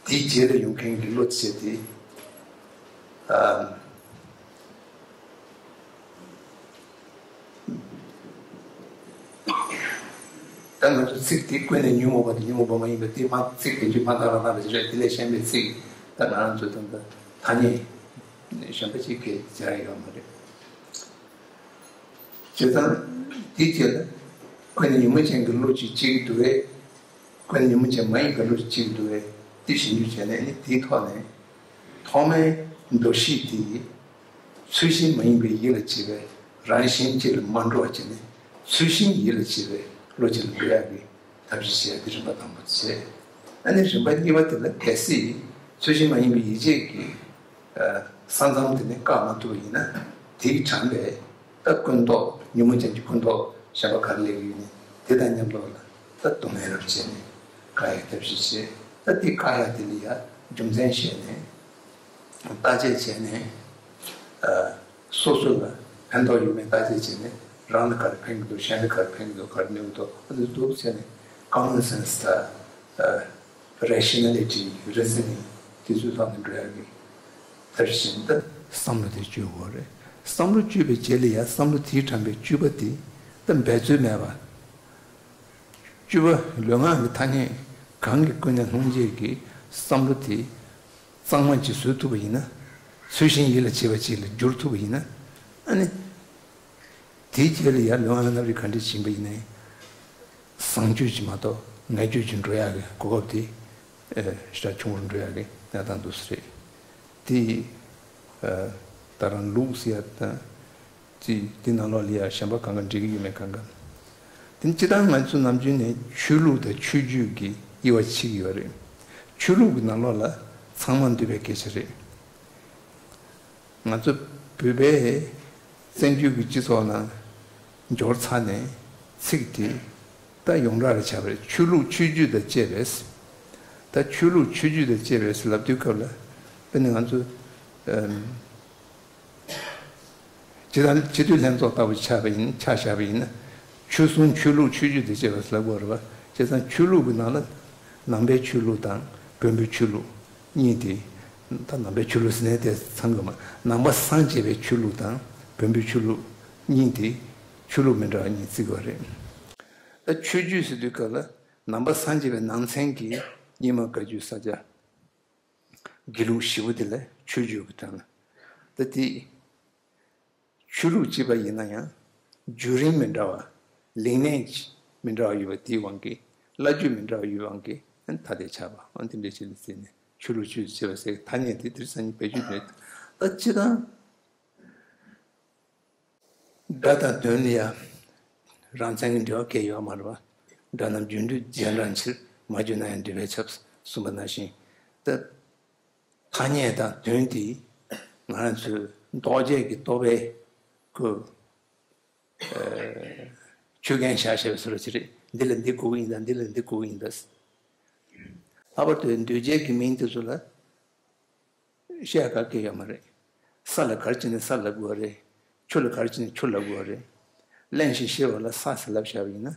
དེའི་རྗེས་ལ་ཡོང་མཁན་གྱི་བློ་བྱས་ཏེ། ཨ། ད་ང་ཚོ་ཚིག་དེ་ཀུན་ནས་ཉོན་མོངས་པ་དང་ཉོན་མོངས་པ་མ་ཡིན་པ་དེ་མ་ཚིག་དེ་རྒྱུད་མ་དག་རང་དག་ལ་ཞིག་རེད། དེ་ལས་གཞན་པའི་ཚིག་ད་ང་རང་ཚོ་དང་ད་ཐ་སྙད་གཞན་པ་ཅིག་གིས་སྦྱར་ཡོད་མ་རེད། བྱས་ཙང་དེའི་རྗེས་ལ་ཀུན་ནས་ཉོན་མོངས་ཅན་གྱི་བློ་ཅིག་སྐྱེ་གི་འདུག་གས། ཀུན་ནས་ཉོན་མོངས་ཅན་མ་ཡིན་པའི་བློ་ཅིག་སྐྱེ་གི་འདུག་གས། དེ་ཞིབ་འཇུག་བྱས་ནས་ནི་དེའི་ཐོག་ནས་མཐོ་དམན་འདུ་ཤེས་དེ། ཚུལ་བཞིན་མ་ཡིན་པའི་ཡིད་ལ་བྱེད་པའི་རང་བཞིན་གཅིག་ལ་མ་འགྲོ་བ་བྱས་ནས་ཚུལ་བཞིན་ཡིད་ལ་བྱེད་པའི་བློ་གཅིག་ལ་འགྲོ་ཡག་གི་ཐབས་ཤེས་བྱས་ཏེ་རིམ་པ་དང་པོ་བྱས། ཨ་ནི་རིམ་པ་གཉིས་པ་དེ་ལ་གལ་སྲིད་ཚུལ་བཞིན་མ་ཡིན་པའི་ཡིད་བྱེད་ཀྱི་ས་མཚམས་དེ་ནས་བཀག་མ་ཐུབ་པ་ཡིན་ན་དེའི་དྲངས་པའི་ད་ཀུན་རྟོག་ཉོན་མོངས་ཅན་གྱི་ཀུན་རྟོག་གཞན་པ་ག་རེ་སླེབས་ཡོད་ནས་དེ་དང་མཉམ་དུ་ལ་ད་སྡུག་བསྔལ་རབ་བྱས་ནས་བཀག་ཡག་ཐབས་ཤེས་བྱས། ད་དེ་བཀག་ཡག་དེ་ལ་ཡ་རྒྱུ་མཚན་བཤད་ནས། བརྟག་དཔྱད་བྱས་ནས། ཨ། སོ་སོ་ལ་ཕན་ཐོགས་ཡོད་མེད་བརྟག་དཔྱད་བྱས་ནས་རང་ལ་ག་རེ་ཕན་གྱི་འདུག་གཞན་ལ་ག་རེ་ཕན་གྱི་འདུག་ག་རེ་གནོད་ཀྱི་འདུག་ཨ་ནི་འདུག་བྱས་ནས་ཀོ་མོན་སེན་སི་དང་། ཨ། རེ་ཤི་ན་ལི་ཊི་རི་ཛི་ནིང་དེ་ཚོའི་ཐོག་ནས་འགྲོ་ཡག་གི་ཐབས་ཤེས་འདི། བསམ་བློ་དེ་བཅོས་དགོས་རེད། བསམ་བློ་བཅོས་པའི་རྗེས་ལ་ཡང་བསམ་བློ་དེའི་དྲངས་པའི་བཅོས་པ་དེ་ད་འབད་རྩོལ་མེད་པ། བཅུ་པ་ལུས་ངག་གི་ཐ་སྙད་གང་གི་ཀུན་ནས་སློང་བྱེད་ཀྱི་བསམ་བློ་དེ་གཙང་མ་ཅིག་བཟོ་ཐུབ་པ་ཡིན་ན། ཚུལ་བཞིན་ཡིད་ལ་བྱེད་པ་ཅིག་ལ་བསྒྱུར་ཐུབ་པ་ཡིན་ན། ཨ་ནི། དེའི་རྗེས་ལ་ཡང་ལུས་ངག་ཡིད་གསུམ་ག་འདྲ་ཕྱིན་པ་ཡིན་ནའི། བཟང་སྤྱོད་ཅིག་མ་གཏོགས་ངན་སྤྱོད་ཅིག་འགྲོ་ཡག་གི་གོ་སྐབས་དེ་ཞེ་དྲག་ཆུང་རུ་འགྲོ་ཡག་གི་གནས་སྟངས་འདུག་ས་རེད། དེ་ད་རང་ལུགས་ཟེར་ཡག་དང་། ཅིག་དེ་ནང་ལོགས་ལ་ཡ་གཞན་པ་གང་ག་འགྲིག་གི་ཡོད་མེད་གང་ག་དེ་ནི་སྤྱིར་བཏང་ང་ཚོ་ནམ་རྒྱུན་ནས་ཆོས་ལུགས་དང་ཆོས་བརྒྱུད་ཀྱི་དབྱེ་བ་ཕྱེ་གི་ཡོད་རེད། ཆོས་ལུགས་ཀྱི་ནང་ལོགས་ལ་ཚང་མ་འདུས་པའི་སྐད་ཆ་རེད། ང་ཚོ་བོད་པའི་བཙན་བྱོལ་གྱི་སྤྱི་ཚོགས་ནང་འབྱོར་ཚར་ནས་ཚིག་དེ་ད་ཡོངས་གྲགས་ལ་ཆགས་པ་རེད། ཆོས་ལུགས་ཆོས་བརྒྱུད་དང་བཅས་པས། ད་ཆོས་ལུགས་ཆོས་བརྒྱུད་དང་བཅས་པའི་ལབ་དུས་སྐབས་ལ། དཔེར་ན་ང་ཚོ་ཨམ། སྤྱི་དང་སྤྱི་འཐུས་ལྷན་ཚོགས་ལྟ་བུ་ཆགས་པ་ཡིན། ཆ་བཞག་པ་ཡིན་ན། ཆོས་སྲུང་ཆོས་ལུགས་ཆོས་བརྒྱུད་དང་བཅས་པ་ལབ་དགོས་རེད་པ། བྱས་ཙང་ཆོས་ལུགས་ཀྱི་ནང་ལ་ནང་པའི་ཆོས་ལུགས་དང་བོན་པོའི་ཆོས་ལུགས་གཉིས་དེ། ད་ནང་པའི་ཆོས་ལུགས་ཟེར་ནས་དེ་ཚང་གི་མ། ནང་པ་སངས་རྒྱས་པའི་ཆོས་ལུགས་དང་བོན་པོའི་ཆོས་ལུགས་གཉིས་དེ་ཆོས་ལུགས་མི་འདྲ་བ་གཉིས་བརྩི་དགོས་རེད། ད་ཆོས་བརྒྱུད་ཟེར་དུས་སྐབས་ལ་ནང་པ་སངས་རྒྱས་པའི་ནང་ཚན་གྱི་རྙིང་མ་བཀའ་བརྒྱུད་ས་སྐྱ། དགེ་ལུགས་བཞི་པོ་དེ་ལ་ཆོས་བརྒྱུད་ཀྱི་དོན་ལ། ད་དེ་ཆོས་ལུགས་གཅིག་པ་ཡིན་ན་ཡང་བརྒྱུད་རིམ་མི་འདྲ་བ། ལེགས་གནས་མི་འདྲ་བ་ཡོད་པ་དེའི་དབང་གིས། བླ་བརྒྱུད་མི་འདྲ་བ་ཡོད་པའི་དབང་གིས་ཐ་དད་ཆགས་པ། འོ་དེ་འདྲ་ཞིག་ལ་བརྩིས་ནས་ཆོས་ལུགས་བརྒྱུད་ཅེས་པ་ཟེར་ཐ་སྙད་དེ་དེང་སང་བེད་སྤྱོད་མེད། ད་སྤྱིར་བཏང་། སྒྲ་དང་དོན་ལ་ཡང་རང་མཚན་གྱི་འབྲེལ་བ་གང་ཡང་ཡོད་མ་རེད་པ། སྒྲ་རྣམས་རྒྱུ་འབྲས་རྗེས་འབྲང་ཕྱིར། མ་བརྗོད་ན་ཡང་འབྲེལ་བས་ཁྱབ་གསུངས་པ་ནང་བཞིན། ད་ཐ་སྙད་དང་དོན་དེ་ང་རང་ཚོའི་འདོགས་བྱེད་ཀྱི་རྟོག་པས་ཁོ། ཨ། ཆོས་རྒྱན་བཞག་བཞག་པའི་བཟོ་འདྲ་ཅིག་རེད། འདི་ལ་འདི་གོ་གི་ཡིན་ད། འདི་ལ་འདི་གོ་གི་ཡིན་ད། ལྷག་པར་དུ་འདོགས་བྱེད་ཀྱི་མིང་དེ་ཚོ་ལ་བཤད་ག་གེ་ཡོད་མ་རེད། ས་ལ་ག་རེ་བྱས་ནས་ས་ལབ་དགོས་རེད། ཆུ་ལ་ག་རེ་བྱས་ནས་ཆུ་ལབ་དགོས་རེད། རླན་ཞིང་གཤེར་བ་ལ་ས་ཟེར་ལབ་བཞག་པ་ཡིན་ན།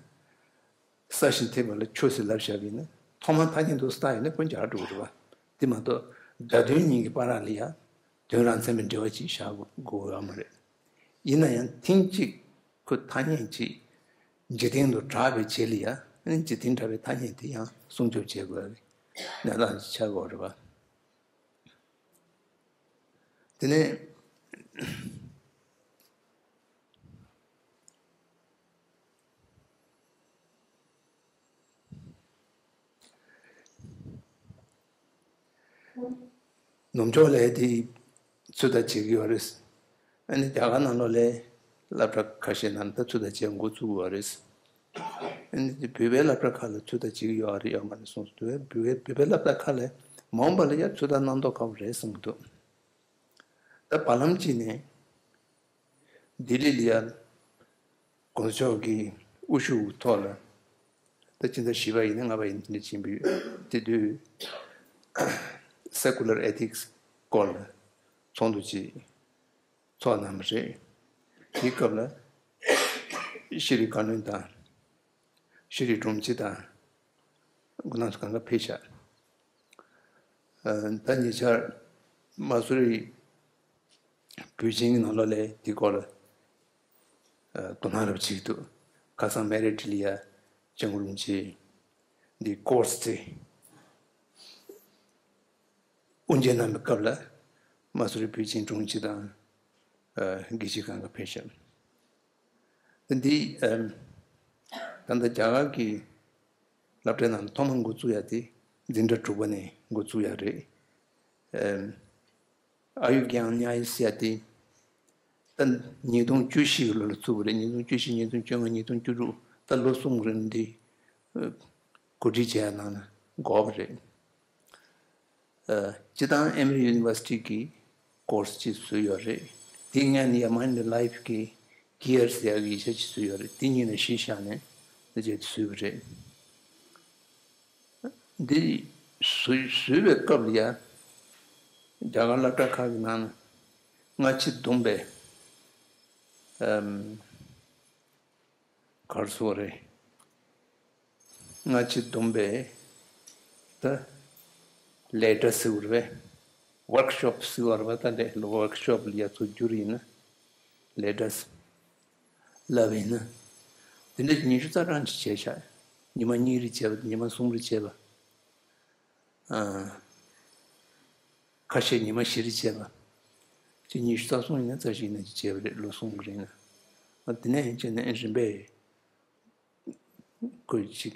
ས་ཞིང་འཐིབས་པ་ལ་ཆུ་ཟེར་ལབ་བཞག་པ་ཡིན་ན། ཐོག་མར་ཐ་སྙད་དུ་བཏགས་ཡོད་ན་ཀུན་འཇགས་འགྲོ་གི་རེད་པ། དེ་མ་གཏོགས་སྒྲ་དོན་གཉིས་ཀྱི་བར་ལ་ཡང་དོན་རང་མཚན་མི་འབྲེལ་བ་ཅིག་བཞག་དགོས་ཡོད་མ་རེད། ཡིན་ན་ཡང་ཐེངས་གཅིག་ཁོ་ཐ་སྙད་ཅིག་འཇིག་རྟེན་དུ་གྲགས་པའི་རྗེས་ལ་ཡང་འཇིག་རྟེན་གྲགས་པའི་ཐ་སྙད་དེ་ཡང་སྲུང་སྐྱོབ་བྱེད་དགོས་པའི་གནས་སྟངས་ཅིག་ཆགས་ཀྱི་ཡོད་རེད་པ། དེ་ནས། ནུབ་ཕྱོགས་ལ་དེ་ཚོད་ལྟ་བྱེད་ཀྱི་ཡོད་རེད། ཨ་ནི་རྒྱ་གར་ནང་ལོགས་ལ་སློབ་གྲྭ་ཁ་ཤས་ནང་ད་ཚོད་ལྟ་བྱེད་འགོ་བཙུགས་ཡོད་རེད། ཨ་ནི་བོད་པའི་སློབ་གྲྭ་ཁག་ལ་ཚོད་ལྟ་བྱེད་ཀྱི་ཡོད་རེད་ཡོད་མ་རེད་གསུངས་སོང་། བོད་པའི་བོད་པའི་སློབ་གྲྭ་ཁག་ལ་མ་འོངས་པ་ལ་ཡང་ཚོད་ལྟ་གནང་མདོག་ཁ་པོ་རེད་གསུངས་འདུག། ད་བར་ལམ་གཅིག་ནས་ལྡི་ལི་ལ་ཡ་གོང་ས་མཆོག་གི་དབུ་བཞུགས་ཐོག་ལ། ད་ཕྱི་ཟླ་བཞི་པ་ཡིན་ན་ལྔ་པ་ཡིན་ན་དེ་འདྲ་ཕྱིན་པའི་དེ་དུས་Secular Ethics སྐོར་ལ་ཚོགས་འདུ་ཅིག་ཚོགས་གནང་བ་རེད། དེའི་སྐབས་ལ་ཤེས་རིག་བཀའ་བློན་དང་། ཤེས་རིག་དྲུང་ཆེ་དང་། སྐུ་ན་གང་ག་ཕེབས་ཤག། ཨ། ད་ཉེ་ཆར་མ་སུ་རི་བོད་ཆེན་གྱི་ནང་ལོགས་ལ་དེའི་སྐོར་ལ། ཨ། དོ་སྣང་རབ་བྱེད་ཀྱི་འདུག། ཁ་སང་མེ་རི་ཊི་ལ་ཡ་སྐྱབས་མགོན་རིན་པོ་ཆེ་འདི་ཀོར་སི་དེ་དབུ་འབྱེད་གནང་བའི་སྐབས་ལ་མ་སུ་རི་བོད་ཆེན་དྲུང་ཆེ་དང་། ཨ། དགེ་བཤེས་གང་ག་ཕེབས་ཤག། འདི། ཨ། ད་ལྟ་རྒྱ་གར་གྱི་སློབ་གྲྭའི་ནང་ཐོག་མར་འགོ་བཙུགས་ཡ་དེ་འཛིན་གྲྭ་དྲུག་པ་ནས་འགོ་བཙུགས་ཡ་རེད། ཨ། ཨ་ཡུ་གྱང་ཉ་ཡི་ཟེར་ཡ་དེ་ད་ཉིས་སྟོང་བཅུ་བཞི་གི་ལོ་ལ་བཙུགས་པ་རེད། ཉིས་སྟོང་བཅུ་བཞི། ཉིས་སྟོང་བཅོ་ལྔ། ཉིས་སྟོང་བཅུ་དྲུག། ད་ལོ་གསུམ་རིང་འདི་གོ་སྒྲིག་བྱས་ཡ་ནང་ན་འགོར་བ་རེད། ཨ། སྤྱིར་བཏང་ཨེ་མི་རི་ཡུ་ནི་ཝར་སི་ཊི་གི་ཀོར་སི་ཅིག་བཟོས་ཡོད་རེད། དེ་སྔོན་ནས་ཡ་མ་ནི་ལའིབ་གི་ཀི་ཡར་ཟེར་ཡག་གི་ཡིག་ཆ་ཅིག་བཟོས་ཡོད་རེད། དེ་གཉིས་ལ་གཞི་བཞག་ནས་ད་ཅིག་བཟོས་པ་རེད། འདི་བཟོས་བཟོས་པའི་སྐབས་ལ་ཡ་རྒྱ་གར་སློབ་གྲྭ་ཁག་གི་ནང་ན་སྔ་ཕྱི་བསྡོམས་པས། ཨམ། ག་རེ་ཟེར་དགོས་རེད། སྔ་ཕྱི་བསྡོམས་པས་ད་ལས་གྲྭ་ཟེར་དགོས་རེད་པས། ཝོརྐ་ཤོབ་ཟེར་དགོས་རེད་པ། ད་ལས་ཝོརྐ་ཤོབ་ལ་ཡ་ཚུར་བསྒྱུར་ཡིན་ན་ལས་གྲྭ་ལབ་ཡིན་ན། དེ་འདྲ་ཉི་ཤུ་རྩ་གྲངས་ཅིག་བྱས་ཤག། ཉི་མ་གཉིས་རེ་བྱས་པ། ཉི་མ་གསུམ་རེ་བྱས་པ། ཨ། ཁ་ཤས་ཉི་མ་བཞི་རེ་བྱས་པ། ཅིག་ཉི་ཤུ་རྩ་གསུམ་ཡིན་ན་རྩ་བཞི་ཡིན་ན་ཅིག་བྱས་པ་རེད། ལོ་གསུམ་གྱི་རིང་ལ། ཨ། དེ་ནས་བྱས་ནས་རིམ་པས་ཁོས་ཅིག་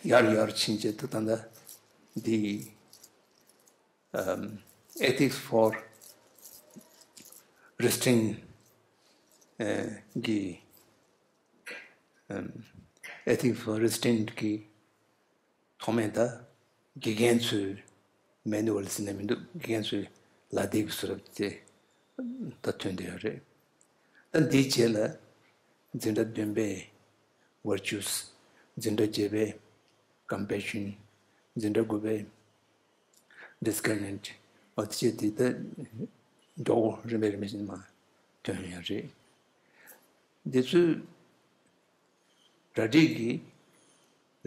ཡར་ཡར་ཕྱིན་བྱས་ད་ད་ལྟ་འདི། ཨམ། Ethics for Restraint ཨ་གི། ཨམ། Ethics for Restraint གི་ཐོག་མའི་ད་དགེ་རྒན་ཚོའི་མེ་ནུ་ཝལ་ཟེར་ནས་མི་འདུག། དགེ་རྒན་ཚོའི་ལག་དེབ་ཀྱི་བཟོ་འདྲ་དེ་ད་ཐོན་བསྡད་ཡོད་རེད། ད་འདིའི་རྗེས་ལ་འཛིན་གྲྭ་བདུན་པའི་ཝར་ཅུས། འཛིན་གྲྭ་བརྒྱད་པའི་ ཀམ་པེ་ཤན། འཛིན་གྲྭ་དགུ་པའི་ཌི་སི་ཀ་རི་མེན་ཊི། འོ་དེ་བྱས་དེ་ད་མགྱོགས་པོ་རིམ་པས་རིམ་པས་བཞིན་མར་ཐོན་ཡོད་རེད། འདི་ཚོའི་གྲ་སྒྲིག་གི་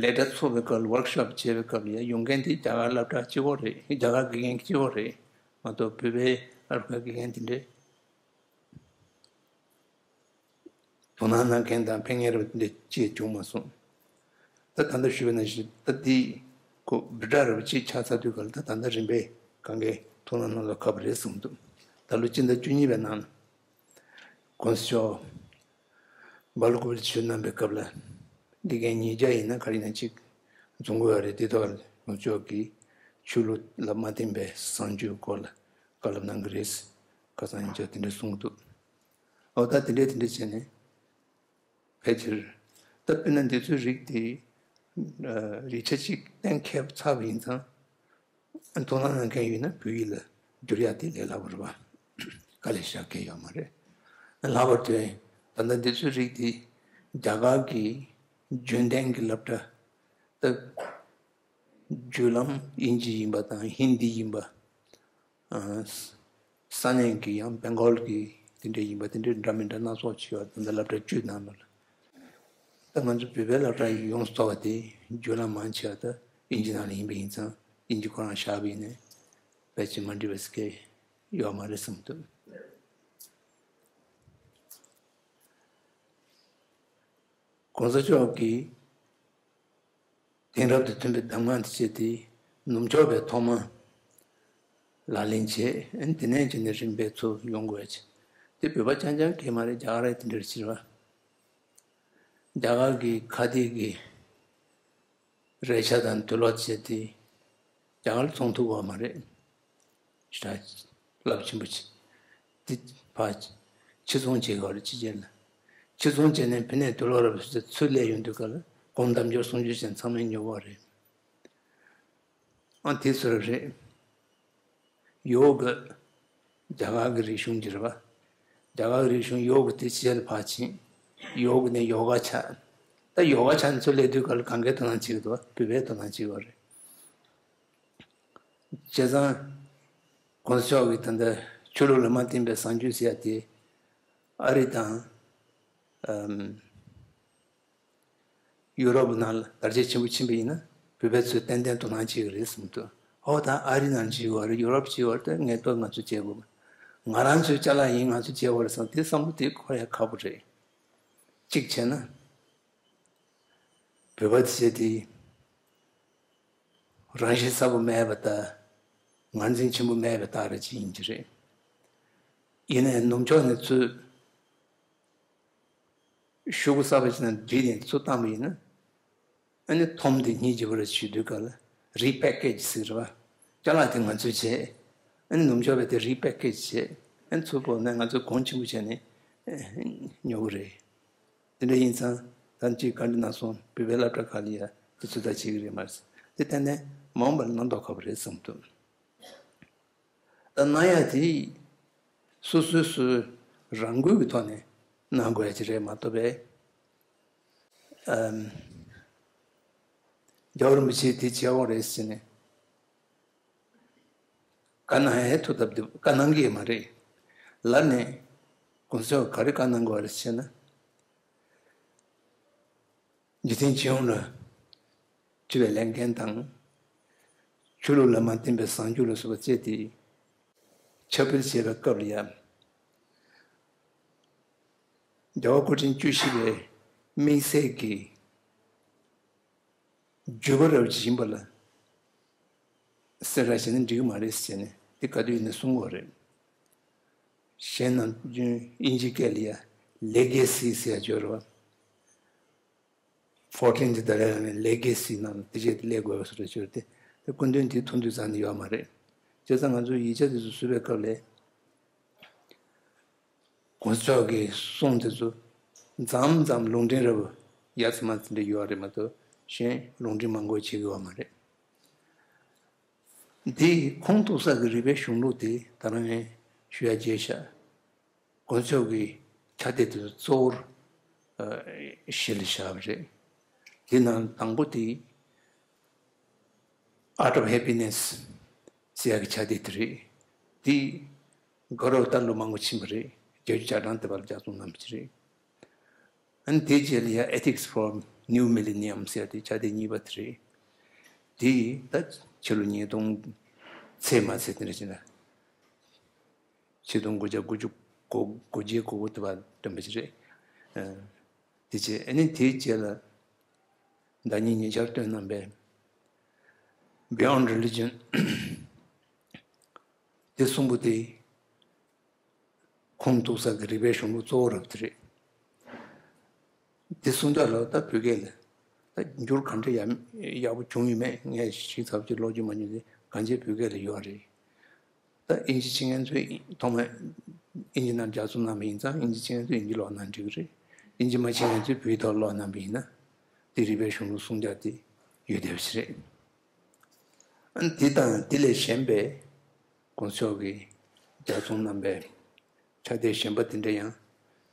ལས་གྲྭ་ཚོགས་པའི་སྐབས་ལ་ཝོར་ཀི་ཤོབ་བྱས་པའི་སྐབས་ལ་ཡ་ཡོང་མཁན་དེ་རྒྱ་གར་སློབ་གྲྭ་གཅིག་པོ་རེད། རྒྱ་གར་དགེ་རྒན་གཅིག་པོ་རེད་མ་གཏོགས་བོད་པའི་སློབ་གྲྭ་དགེ་རྒན་དེ་འདྲས། དོ་སྣང་གནང་མཁན་དང་ཕན་ངེས་རབ་འདི་ཅིས་བྱུང་མ་སོང་། ད་ད་ལྟ་ཞུས་པ་ནང་བཞིན་ད་འདི་ཁོ་བི་ཌ་རབ་ཅིག་ཆགས་ཚར་དུས་ག་ལ་ད་ད་ལྟ་རིམ་པས་གང་གའི་མཐོང་སྣང་གནང་ལ་ཁག་པོ་རེད་གསུངས་འདུག་ད་ལོ་སྤྱི་ཟླ་བཅུ་གཉིས་པའི་ནང་གོང་ས་མཆོག་སྦེལ་ཀོབ་ལ་ཆིབས་གནང་པའི་སྐབས་ལ་དགེ་རྒན་ཉིས་བརྒྱ་ཡིན་ན་ག་རེ་ཡིན་ན་ཅིག་འཛོམས་དགོས་པ་རེད། དེ་ཐོག་ལ་གོང་ས་མཆོག་གིས་ཆོས་ལུགས་ལ་མ་བརྟེན་པའི་བཟང་སྤྱོད་སྐོར་ལ་བཀའ་སློབ་གནང་གི་རེད། ཁ་སང་ཉིན་ཆ་དེ་འདྲ་གསུངས་འདུག་ཨོ་ད་དེ་འདྲས་དེ་འདྲས་བྱས་ནས་ཕལ་ཆེར་ད་དཔེར་ན་འདི་ཚོའི་རིགས་དེ་རིགས་ཆ་གཅིག་གཏན་འཁེལ་ཚར་བ་ཡིན་ཙང་མཐོང་སྣང་གནང་མཁན་ཡོད་ན་བོད་ཡིག་ལ་བསྒྱུར་ཡག་དེ་ལས་སླ་པོ་རེད་པ། དཀའ་ལས་བཞག་མཁན་ཡོད་མ་རེད། ལྷག་པར་དུ་ད་ལྟ་འདི་ཚོའི་རིགས་དེ་རྒྱ་གར་གྱི་རྒྱུན་ལྡན་གྱི་སློབ་གྲྭ་ད་བརྒྱུད་ལམ་དབྱིན་ཇི་ཡིན་པ་དང་ཧིན་དི་ཡིན་པ། ས་གནས་ཀྱི་ཡང་བེང་གོལ་གྱི་དེ་འདྲ་ཡིན་པ་དེ་འདྲའི་འདྲ་མི་འདྲ་སྣ་ཚོགས་ཆེ་བ་དེ་འདྲ་སློབ་གྲྭ་བཅུའི་ནང་ལ། ད་ང་ཚོ་བོད་པའི་སློབ་གྲྭ་ཡོངས་སུ་རྫོགས་པ་དེ་བརྒྱུད་ལམ་མང་ཆེ་བ་ད་དབྱིན་ཇི་ནང་ལ་ཡིན་པ་ཡིན་ཙང་དབྱིན་ཇི་ཁོ་རང་བཞག་པ་ཡིན་ནའི་ཕལ་ཆེར་མ་འགྲིག་པའི་སྐད་ཡོད་མ་རེད་བསམ་འདུག་གོང་ས་མཆོག་གིས་དེང་རབས་དང་མཐུན་པའི་གདམས་ངག་འདི་བྱས་ཏེ་ནུབ་ཕྱོགས་པའི་ཐོག་མ་ལག་ལེན་བྱས། ཨ་ནི་དེ་ནས་བྱས་ནས་རིམ་པས་ཚུར་ཡོང་དགོས་ཀྱི། དེ་བོད་པ་རྐྱང་རྐྱང་གིས་མ་རེད། རྒྱ་གར་ར་དེ་འདྲར་བྱེད་པ། རྒྱ་གར་གྱི་ཁ་གཏད་ཀྱི་རེ་ཆ་དང་དུག་ལོག་བྱས་ཏེ་རྒྱ་གར་ཚོང་ཐུག་པ་མ་རེད། ཞེ་དྲག་རླབས་ཆེན་པོ་ཆེ། འདི་ཕར་ཕྱིར་ཚོང་བྱེད་དགོས་རེད། ཕྱི་རྒྱལ་ལ་ཕྱིར་ཚོང་བྱས་ནས་ཕ་ནས་དུག་ལོག་རབ་ཚུར་སླེབས་ཡོང་དུས་སྐབས་ལ་སྒོམ་དམ་སྦྱོར་གསུང་ཆོས་བྱས་ཚང་མས་ཉོ་གི་རེད། ཨ་དེ་ཚོ་རེད། ཡོ་ག་རྒྱ་གར་གྱི་རིག་གཞུང་གི་རེད་པ། རྒྱ་གར་གྱི་རིག་གཞུང་ཡོ་ག་དེ་ཕྱི་རྒྱལ་ལ་ཕར་ཕྱིན། ཡོ་ག་ནས་ཡོ་ག་ཆགས། ད་ཡོ་ག་ཆགས་ནས་ཚུར་སླེབས་དུས་སྐབས་ལ་གང་གའི་དོ་སྣང་བྱེད་ཀྱི་འདུག་བོད་པའི་དོ་སྣང་བྱེད་ཀྱི་རེད། བྱས་ཙང་། གོང་ས་མཆོག་གིས་ད་ལྟ་ཆོས་ལུགས་ལ་མ་བརྟེན་པའི་བཟང་སྤྱོད་ཟེར་ཡ་དེ་ཨ་རི་དང་ཨམ་ཡུ་རོབ་ནང་ལ་དར་རྒྱས་ཆེན་པོ་ཕྱིན་པ་ཡིན་ན་བོད་པ་ཚོས་ཏན་ཏན་དོ་སྣང་བྱེད་ཀྱི་རེད་བསམ་འདུག་ཨོ་ད་ཨ་རི་ནང་བྱེད་ཀྱི་ཡོད་རེད། ཡུ་རོབ་བྱེད་ཀྱི་ཡོད་རེད། ད་ངེས་ཏོག་ང་ཚོས་བྱེད་དགོས། ང་རང་ཚོའི་ཅ་ལག་ཡིན། ང་ཚོས་བྱེད་དགོས་རེད་བསམ་དེ་བསམ་བློ་དེ་འཁོར་ཡ་ཁག་པོ་རེད། གཅིག་བྱས་ན། བོད་པ་དེ་བྱས་ཏེ། རང་བཞིན་གསལ་པོ་མེད་པ་དང་། ངར་འཛིན་ཆེན་པོ་མེད་པའི་རྟགས་རེ་ཅིག་ཡིན་གྱི་རེད། ཡིན་ནའི་ནུབ་ཕྱོགས་ནས་ཚུར་ཤོག་གུ་གསར་པ་ཅིག་ནང་བསྒྲིལ་ནས་ཚུར་བཏང་པ་ཡིན་ན། ཨ་ནི་ཐོམ་དེ་སྙིང་རྗེ་པོ་རེད་ཞུ་དུས་སྐབས་ལ་རི་པེ་ཀེ་ཇི་ཟེར་བ། ཅ་ལག་དེ་ང་ཚོས་བྱས། ཨ་ནི་ནུབ་ཕྱོགས་པས་དེ་རི་པེ་ཀེ་ཇི་བྱས། ཨ་ནི་ཚུར་བོར་ནས་ང་ཚོས་གོང་ཆེན་པོ་བྱས་ནས་ཉོ་གི་རེད། དེ་འདྲ་ཡིན་ཙང་ད་ཅིག་བཀའ་འདྲི་གནང་སོང་། བོད་པའི་སློབ་གྲྭ་ཁག་ལ་ཡ་དེ་ཚོ་ད་བྱེད་ཀྱི་རེད་མ་རེད། དེ་ཏན་ཏན་མ་འོངས་པ་ལ་གནང་མདོག་ཁ་པོ་རེད་བསམ་འདུག་ད་གནང་ཡ་དེ་སོ་སོའི་སོའི་རང་འགུལ་གྱི་ཐོག་ནས་གནང་དགོས་ཡ་ཅིག་རེད་མ་གཏོགས་པས། ཨམ། རྒྱལ་བ་རིན་པོ་ཆེས་དེ་བྱེད་དགོས་རེད་ཟེར་ནས། བཀའ་གནང་ཡས་ཐུགས་སྟབས་བདེ་པོ་བཀའ་གནང་གི་ཡོད་མ་རེད། ལར་ནས་གོང་ས་མཆོག་ག་རེ་བཀའ་གནང་དགོས་རེད་ཟེར་ན། འཇིག་རྟེན་སྤྱི་ཡོངས་ལ་སྤྱི་པའི་ལས་འགན་དང་། ཆོས་ལུགས་ལ་མ་བརྟེན་པའི་བཟང་སྤྱོད་ལ་སོགས་པ་བཅས་ཏེ་ཁྱབ་སྤེལ་བྱེད་པའི་སྐབས་ལ་ཡང་རྒྱལ་བ་སྐུ་ཕྲེང་བཅུ་བཞི་པའི་དམིགས་བསལ་གྱི་བརྒྱུད་པ་རབ་ཅིག་ཡིན་པ་ལ་སེམས་ཁྲལ་བྱས་ན་འགྲིག་གི་མ་རེད་ཟེར་ནས་དེ་ག་དུས་ཡིན་ན་གསུང་གི་རེད། གཞན་ནམ་རྒྱུན་དབྱིན་ཇི་སྐད་ལ་ཡ་ལེ་གེ་སི་ཟེར་ཡ་ཡོད་རེད་བ། ཕོར་ཊིན་དི་དཱ་ལའི་ལ་མའི་ལེ་གེ་སི་ནང་དེ་བྱས་ཏེ་སླེབས་དགོས་པ་བཟོ་འདྲ་ཅིག་ཡོད་རེད་དེ། དེ་སྐུ་མདུན་དེ་མཐོང་དུས་ཙམ་ནས་ཡོད་མ་རེད། བྱས་ཙང་ང་ཚོས་ཡིག་ཆ་དེ་ཚོ་བཟོ་བའི་སྐབས་ལ། གོང་ས་མཆོག་གི་གསུང་དེ་ཚོ་མཚམས་མཚམས་ལུང་འདྲེན་རབ་ཡ་ཚ་མ་ཚ་འདྲ་ཡོད་རེད་མ་གཏོགས་གཞན་ལུང་འདྲེན་མང་པོ་བྱེད་ཀྱི་ཡོད་མ་རེད། འདི་ཁུངས་གཏུགས་ས་གི་རིག་པའི་གཞུང་ལུགས་དེ་ད་རང་ངས་ཞུ་ཡ་བརྗེད་ཤག་གོང་ས་མཆོག་གི་ཕྱག་དེབ་དེ་ཚོ་གཙོ་བོར་ཨ་གཞི་ལ་བཞག་པ་རེད། དེ་ནང་དང་པོ་དེ་ Art of Happiness ཟེར་ཡག་གི་ཕྱག་དེབ་དེ་རེད། དེ་དགའ་རབ་ད་ལོ་མང་པོ་ཕྱིན་པ་རེད། བརྒྱད་ཅུ་གྱ་གྲངས་དེ་བར་ལ་ལྗགས་རྩོམ་གནང་བ་ཅིག་རེད། ཨ་ནི་དེའི་རྗེས་ལ་ཡང་Ethics for New Millennium ཟེར་ཡག་དེ་ཕྱག་དེབ་གཉིས་པ་དེ་རེད། དེ་ད་ཕྱི་ལོ་ཉིས་སྟོང་ཚད་མ་ཚད་དེ་འདྲ་ཅིག་ལ། ཆིག་སྟོང་དགུ་བརྒྱ་དགུ་བཅུ་གོ་དགུ་བརྒྱད་གོ་དགུ་དེ་བར་བཏོན་པ་ཅིག་རེད། ཨ། དེ་རྗེས་ཨ་ནི་དེའི་རྗེས་ལ་ཟླ་ཉིན་ཉེ་ཆར་བཏོན་གནང་པའི་Beyond Religion དེ་གསུམ་པོ་དེ་ཁུངས་གཏུགས་ས་གི་རིག་པའི་གཞུང་ལུགས་གཙོ་བོ་རབ་དེ་རེད། དེ་གསུང་སྟངས་ལ་ད་བོད་སྐད་ལ་ད་འགྱུར་ག་འདྲ་ཡག་ཡག་པོ་བྱུང་ཡོད་མེད་ངས་ཞིབ་ཚགས་ཅིག་ཀློག་རྒྱུ་མ་བྱུང་། དེ་གང་ཅི་བོད་སྐད་ལ་ཡོད་རེད། ད་ཨིན་ཇི་བྱེད་མཁན་ཚོས་ཐོག་མར་ཨིན་ཇི་ནང་ལྗགས་རྩོམ་གནང་བ་ཡིན་ཙང་ཨིན་ཇི་བྱེད་མཁན་ཚོས་ཨིན་ཇི་ཀློག་ན་འགྲིག་གི་རེད། ཨིན་ཇི་མ་བྱེད་མཁན་ཚོས་བོད་ཡིག་ཐོག་ཀློག་གནང་བ་ཡིན་ན་དེ་རིག་པའི་གཞུང་ལུགས་གསུང་སྟངས་དེ་ཡོད་བསྡད་པ་ཞིག་རེད། ཨ་ནི་དེ་དང་དེ་ལས་གཞན་པའི་གོང་ས་མཆོག་གིས་ལྗགས་རྩོམ་གནང་པའི་ཕྱག་དེབ་གཞན་པ་དེ་འདྲ་ཡང་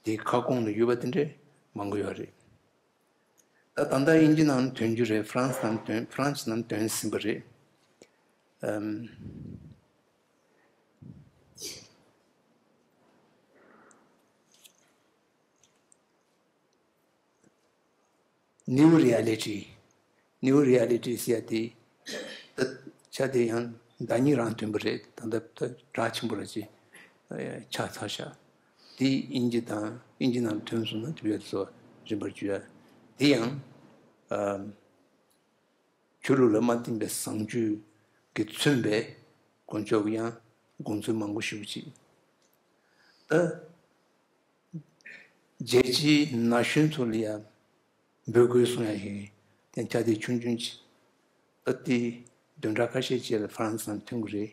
དེའི་ཁ་སྐོང་ལ་ཡོད་པ་དེ་འདྲ་མང་པོ་ཡོད་རེད། ད་ད་ལྟ་དབྱིན་ཇི་ནང་ཐོན་རྒྱུ་རེད། ཧྥ་རན་སི་ནང་ཐོན་ཧྥ་རན་སི་ནང་ཐོན་ཟིན་པ་རེད། ཨམ། New Reality New Reality ཟེར་ཡག་དེ་ད་ཕྱག་དེབ་ཡང་ཟླ་གཉིས་རང་ཐོན་པ་རེད། ད་ལྟ་ད་གྲགས་ཆེན་པོ་ར་ཅིག་ཆགས་ཚར་ཤག་དེ་ཨིན་ཇི་དང་ཨིན་ཇི་ནང་ཐོན་སོང་ན་དེ་བས་སོ་རིམ་པར་བརྒྱུད་ཡ། དེ་ཡང་ཨ་ཆོས་ལུགས་ལ་མ་བརྟེན་པའི་བཟང་སྤྱོད་ཀྱིས་མཚོན་པའི་དཀོན་མཆོག་གི་ཡང་དགོངས་ཚུལ་མང་པོ་ཞེ་པོ་ཅིག་ད་རྒྱལ་སྤྱིའི་ན་གཞོན་ཚོ་ལ་ཡང་འབོད་སྐུལ་གསུང་ཡ་ཞིག་དེ་ཕྱག་དེབ་ཆུང་ཆུང་ཅིག་ད་དེ་བདུན་ཕྲག་ཁ་ཤས་རྗེས་ལ་ཧྥ་རན་སི་ནང་ཐོན་གི་རེད།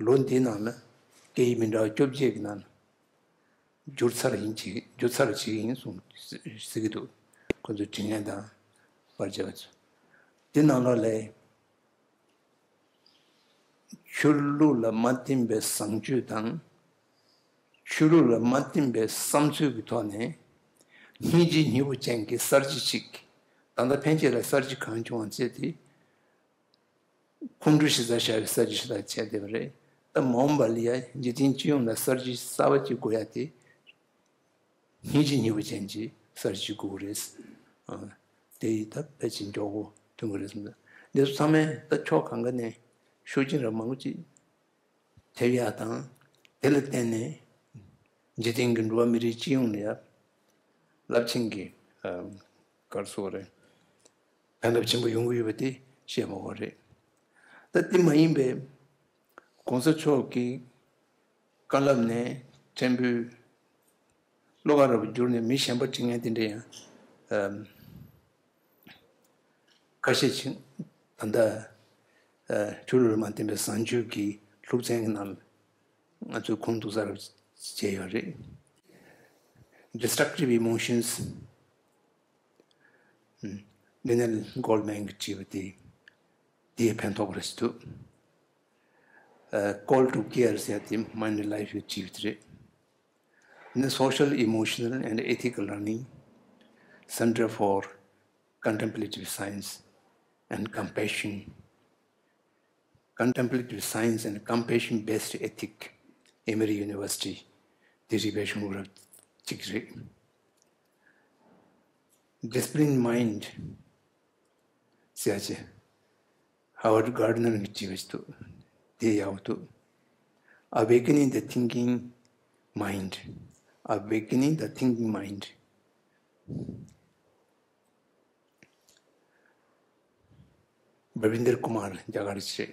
ལོ་འདིའི་ནང་ལ་སྐད་ཡིག་མི་འདྲ་བ་བཅོ་བརྒྱད་ཀྱི་ནང་ལ་བསྒྱུར་ཚར་ཡིན་ཅིག་བསྒྱུར་ཚར་བྱེད་ཀྱི་ཡིན་གསུང་ཟེར་གྱི་འདུག་ཁོ་ཚོས་དྲི་བ་དང་བར་བྱས་པ་ཚོ། དེ་ནང་ལོགས་ལ་ཆོས་ལུགས་ལ་མ་བརྟེན་པའི་བཟང་སྤྱོད་དང་། ཆོས་ལུགས་ལ་མ་བརྟེན་པའི་བསམ་ཚུལ་གྱི་ཐོག་ནས་སྙིང་རྗེ་སྙིང་པོ་ཅན་གྱི་གསར་བརྗེ་ཅིག་ད་ལྟ་ཕན་ཆད་ལ་གསར་བརྗེ་གང་བྱུང་བ་བྱས་ཏེ། ཁོང་ཁྲོ་ཞེ་དྲག་བྱ་བའི་གསར་བརྗེ་ཞིག་ལ་བྱས་བསྡད་པ་རེད། ད་མ་འོངས་པ་ལ་ཡ་འཇིག་རྟེན་སྤྱི་ཡོངས་ལ་གསར་བརྗེ་གསར་བ་ཅིག་དགོས་ཡ་དེ། སྙིང་རྗེ་སྙིང་པོ་ཅན་གྱི་གསར་བརྗེ་དགོས་ཀྱི་རེད། ཨ། དེ་ཡིས་ད་ཕལ་ཆེར་མགྱོགས་པོ་ཐོན་གྱི་རེད་གསུངས་འདུག་འདི་ཚོ་ཚང་མས་ད་ཕྱོགས་གང་ག་ནས་ཤུགས་རྐྱེན་ར་མང་པོ་ཅིག་ཐེབས་ཡ་དང་། དེ་ལ་བརྟེན་ནས་འཇིག་རྟེན་གྱི་འགྲོ་བ་མི་རིགས་སྤྱི་ཡོངས་ལ་ཡ་རླབས་ཆེན་གྱི་ཨ་ག་རེ་ཟེར་དགོས་རེད། ཕན་ཐོགས་ཆེན་པོ་ཡོང་གི་ཡོད་པ་དེ་བཤད་མ་དགོས་རེད། ད་དེ་མ་ཡིན་པའི་གོང་ས་མཆོག་གི་བཀའ་སློབ་ནས་ཕྲན་བུ་བློ་དགའ་རབ་བསྒྱུར་ནས་མི་གཞན་པ་ཁྲིད་མཁན་དེ་འདྲ་ཡང་ཨམ་ཁ་ཤས་ཤིག་ད་ལྟ་ཨ་ཆོས་ལུགས་ལ་མ་བརྟེན་པའི་བཟང་སྤྱོད་ཀྱི་སློབ་ཚན་གྱི་ནང་ང་ཚོས་ཁུངས་གཏུགས་ས་རབ་བྱས་ཡོད་རེད། Destructive Emotions Daniel Goleman གིས་བྲིས་པ་དེ་དེའི་ཕན་ཐོགས་རེད་འདུག་ཨ། Call to Care ཟེར་དེ་Mind and Life གིས་བྲིས་པ་དེ་རེད། ནི་Social, Emotional and Ethical Learning Center for Contemplative Science and Compassion Contemplative Science and Compassion Based Ethic, Emory University དེ་རིག་པའི་གཞུང་ལུགས་རབ་གཅིག་རེད། Disciplined Mind ཟེར་ཡ་ཅིག Howard Gardner གིས་བྲིས་པ་ཞིག་འདུག་དེ་ཡག་པོ་འདུག Awakening the Thinking Mind Awakening the Thinking Mind བྷ་བིན་དར་ཀུ་མར་རྒྱ་གར་ཆེ།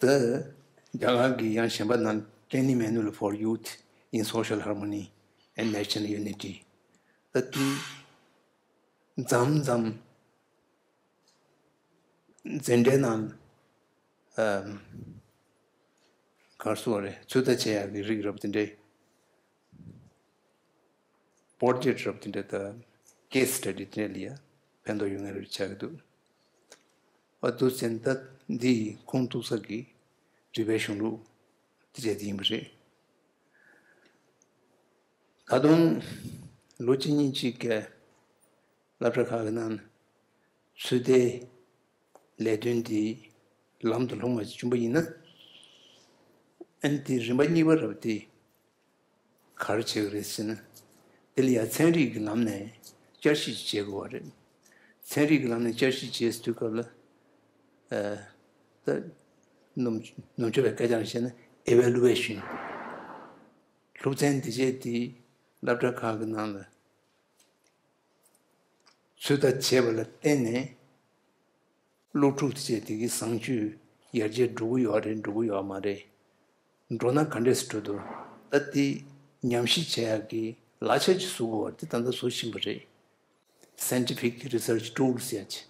དེ་རྒྱ་གར་གྱི་ཡང་གཞན་པ་ནང་Training Manual for Youth in Social Harmony and National Unity ད་དུས་མཚམས་མཚམས་འཛིན་གྲྭའི་ནང་ཨམ་ག་རེ་ཟེར་དགོས་རེད། ཚོད་ལྟ་བྱེད་ཡག་གི་རིགས་རབ་དེ་འདྲའི་པོར་ཊེ་རེཊ་རབ་དེ་འདྲ་དང་ཀེ་སི་སི་ཊ་ཌི་དེ་འདྲ་ལ་ཡ་ཕན་ཐོགས་ཡོད་མཁན་རེད་ཆགས་ཀྱི་འདུག་ཨ་དུ་ཟེར་ན་ད་འདི་ཁུངས་གཏུགས་ས་གི་རིག་པའི་གཞུང་ལུགས་དེ་བྱས་དེ་ཡིན་པ་རེད། ད་དུང་ ལོ་གཅིག་གཉིས་གཅིག་གི་སློབ་གྲྭ་ཁག་གི་ནང་ཚོད་ལྟའི་ལས་དོན་འདི་ལམ་དུ་ལྷུང་བ་ཞིག་བྱུང་པ་ཡིན་ན། ཨ་ནི་དེ་རིམ་པ་གཉིས་པ་རབ་དེ་ག་རེ་བྱེད་ཀྱི་རེད་ཟེར་ན། དེ་ལ་ཡང་ཚན་རིག་གི་ལམ་ནས་བསྐྱར་ཞིབ་བྱེད་དགོས་པ་རེད། ཚན་རིག་གི་ལམ་ནས་བསྐྱར་ཞིབ་བྱེད་དུས་སྐབས་ལ། ཨ། ད་ནུབ་ནུབ་ཕྱོགས་པའི་སྐད་ཆ་ནང་བཤད་ན་ཨེ་ཝེ་ལུ་ཨེ་ཤིན། སློབ་ཚན་འདི་བྱས་དེ་སློབ་གྲྭ་ཁག་གི་ནང་ལ་ཚོད་ལྟ་བྱས་པ་ལ་བརྟེན་ནས། སློབ་ཕྲུག་དེ་བྱས་དེ་གི་བཟང་སྤྱོད་ཡར་རྒྱས་འགྲོ་གི་ཡོད་རེད། འགྲོ་གི་ཡོད་མ་རེད། འགྲོ་ན་ག་འདྲས་སེ་འགྲོ་འདུག་ད་དེ་ཉམས་ཞིབ་བྱེད་ཡག་གི་ལག་ཆ་ཅིག་བཟོ་དགོས་པ་དེ་ད་ལྟ་བཟོ་བཞིན་པ་རེད། Scientific Research Tools ཟེར་ཡག་ཅིག་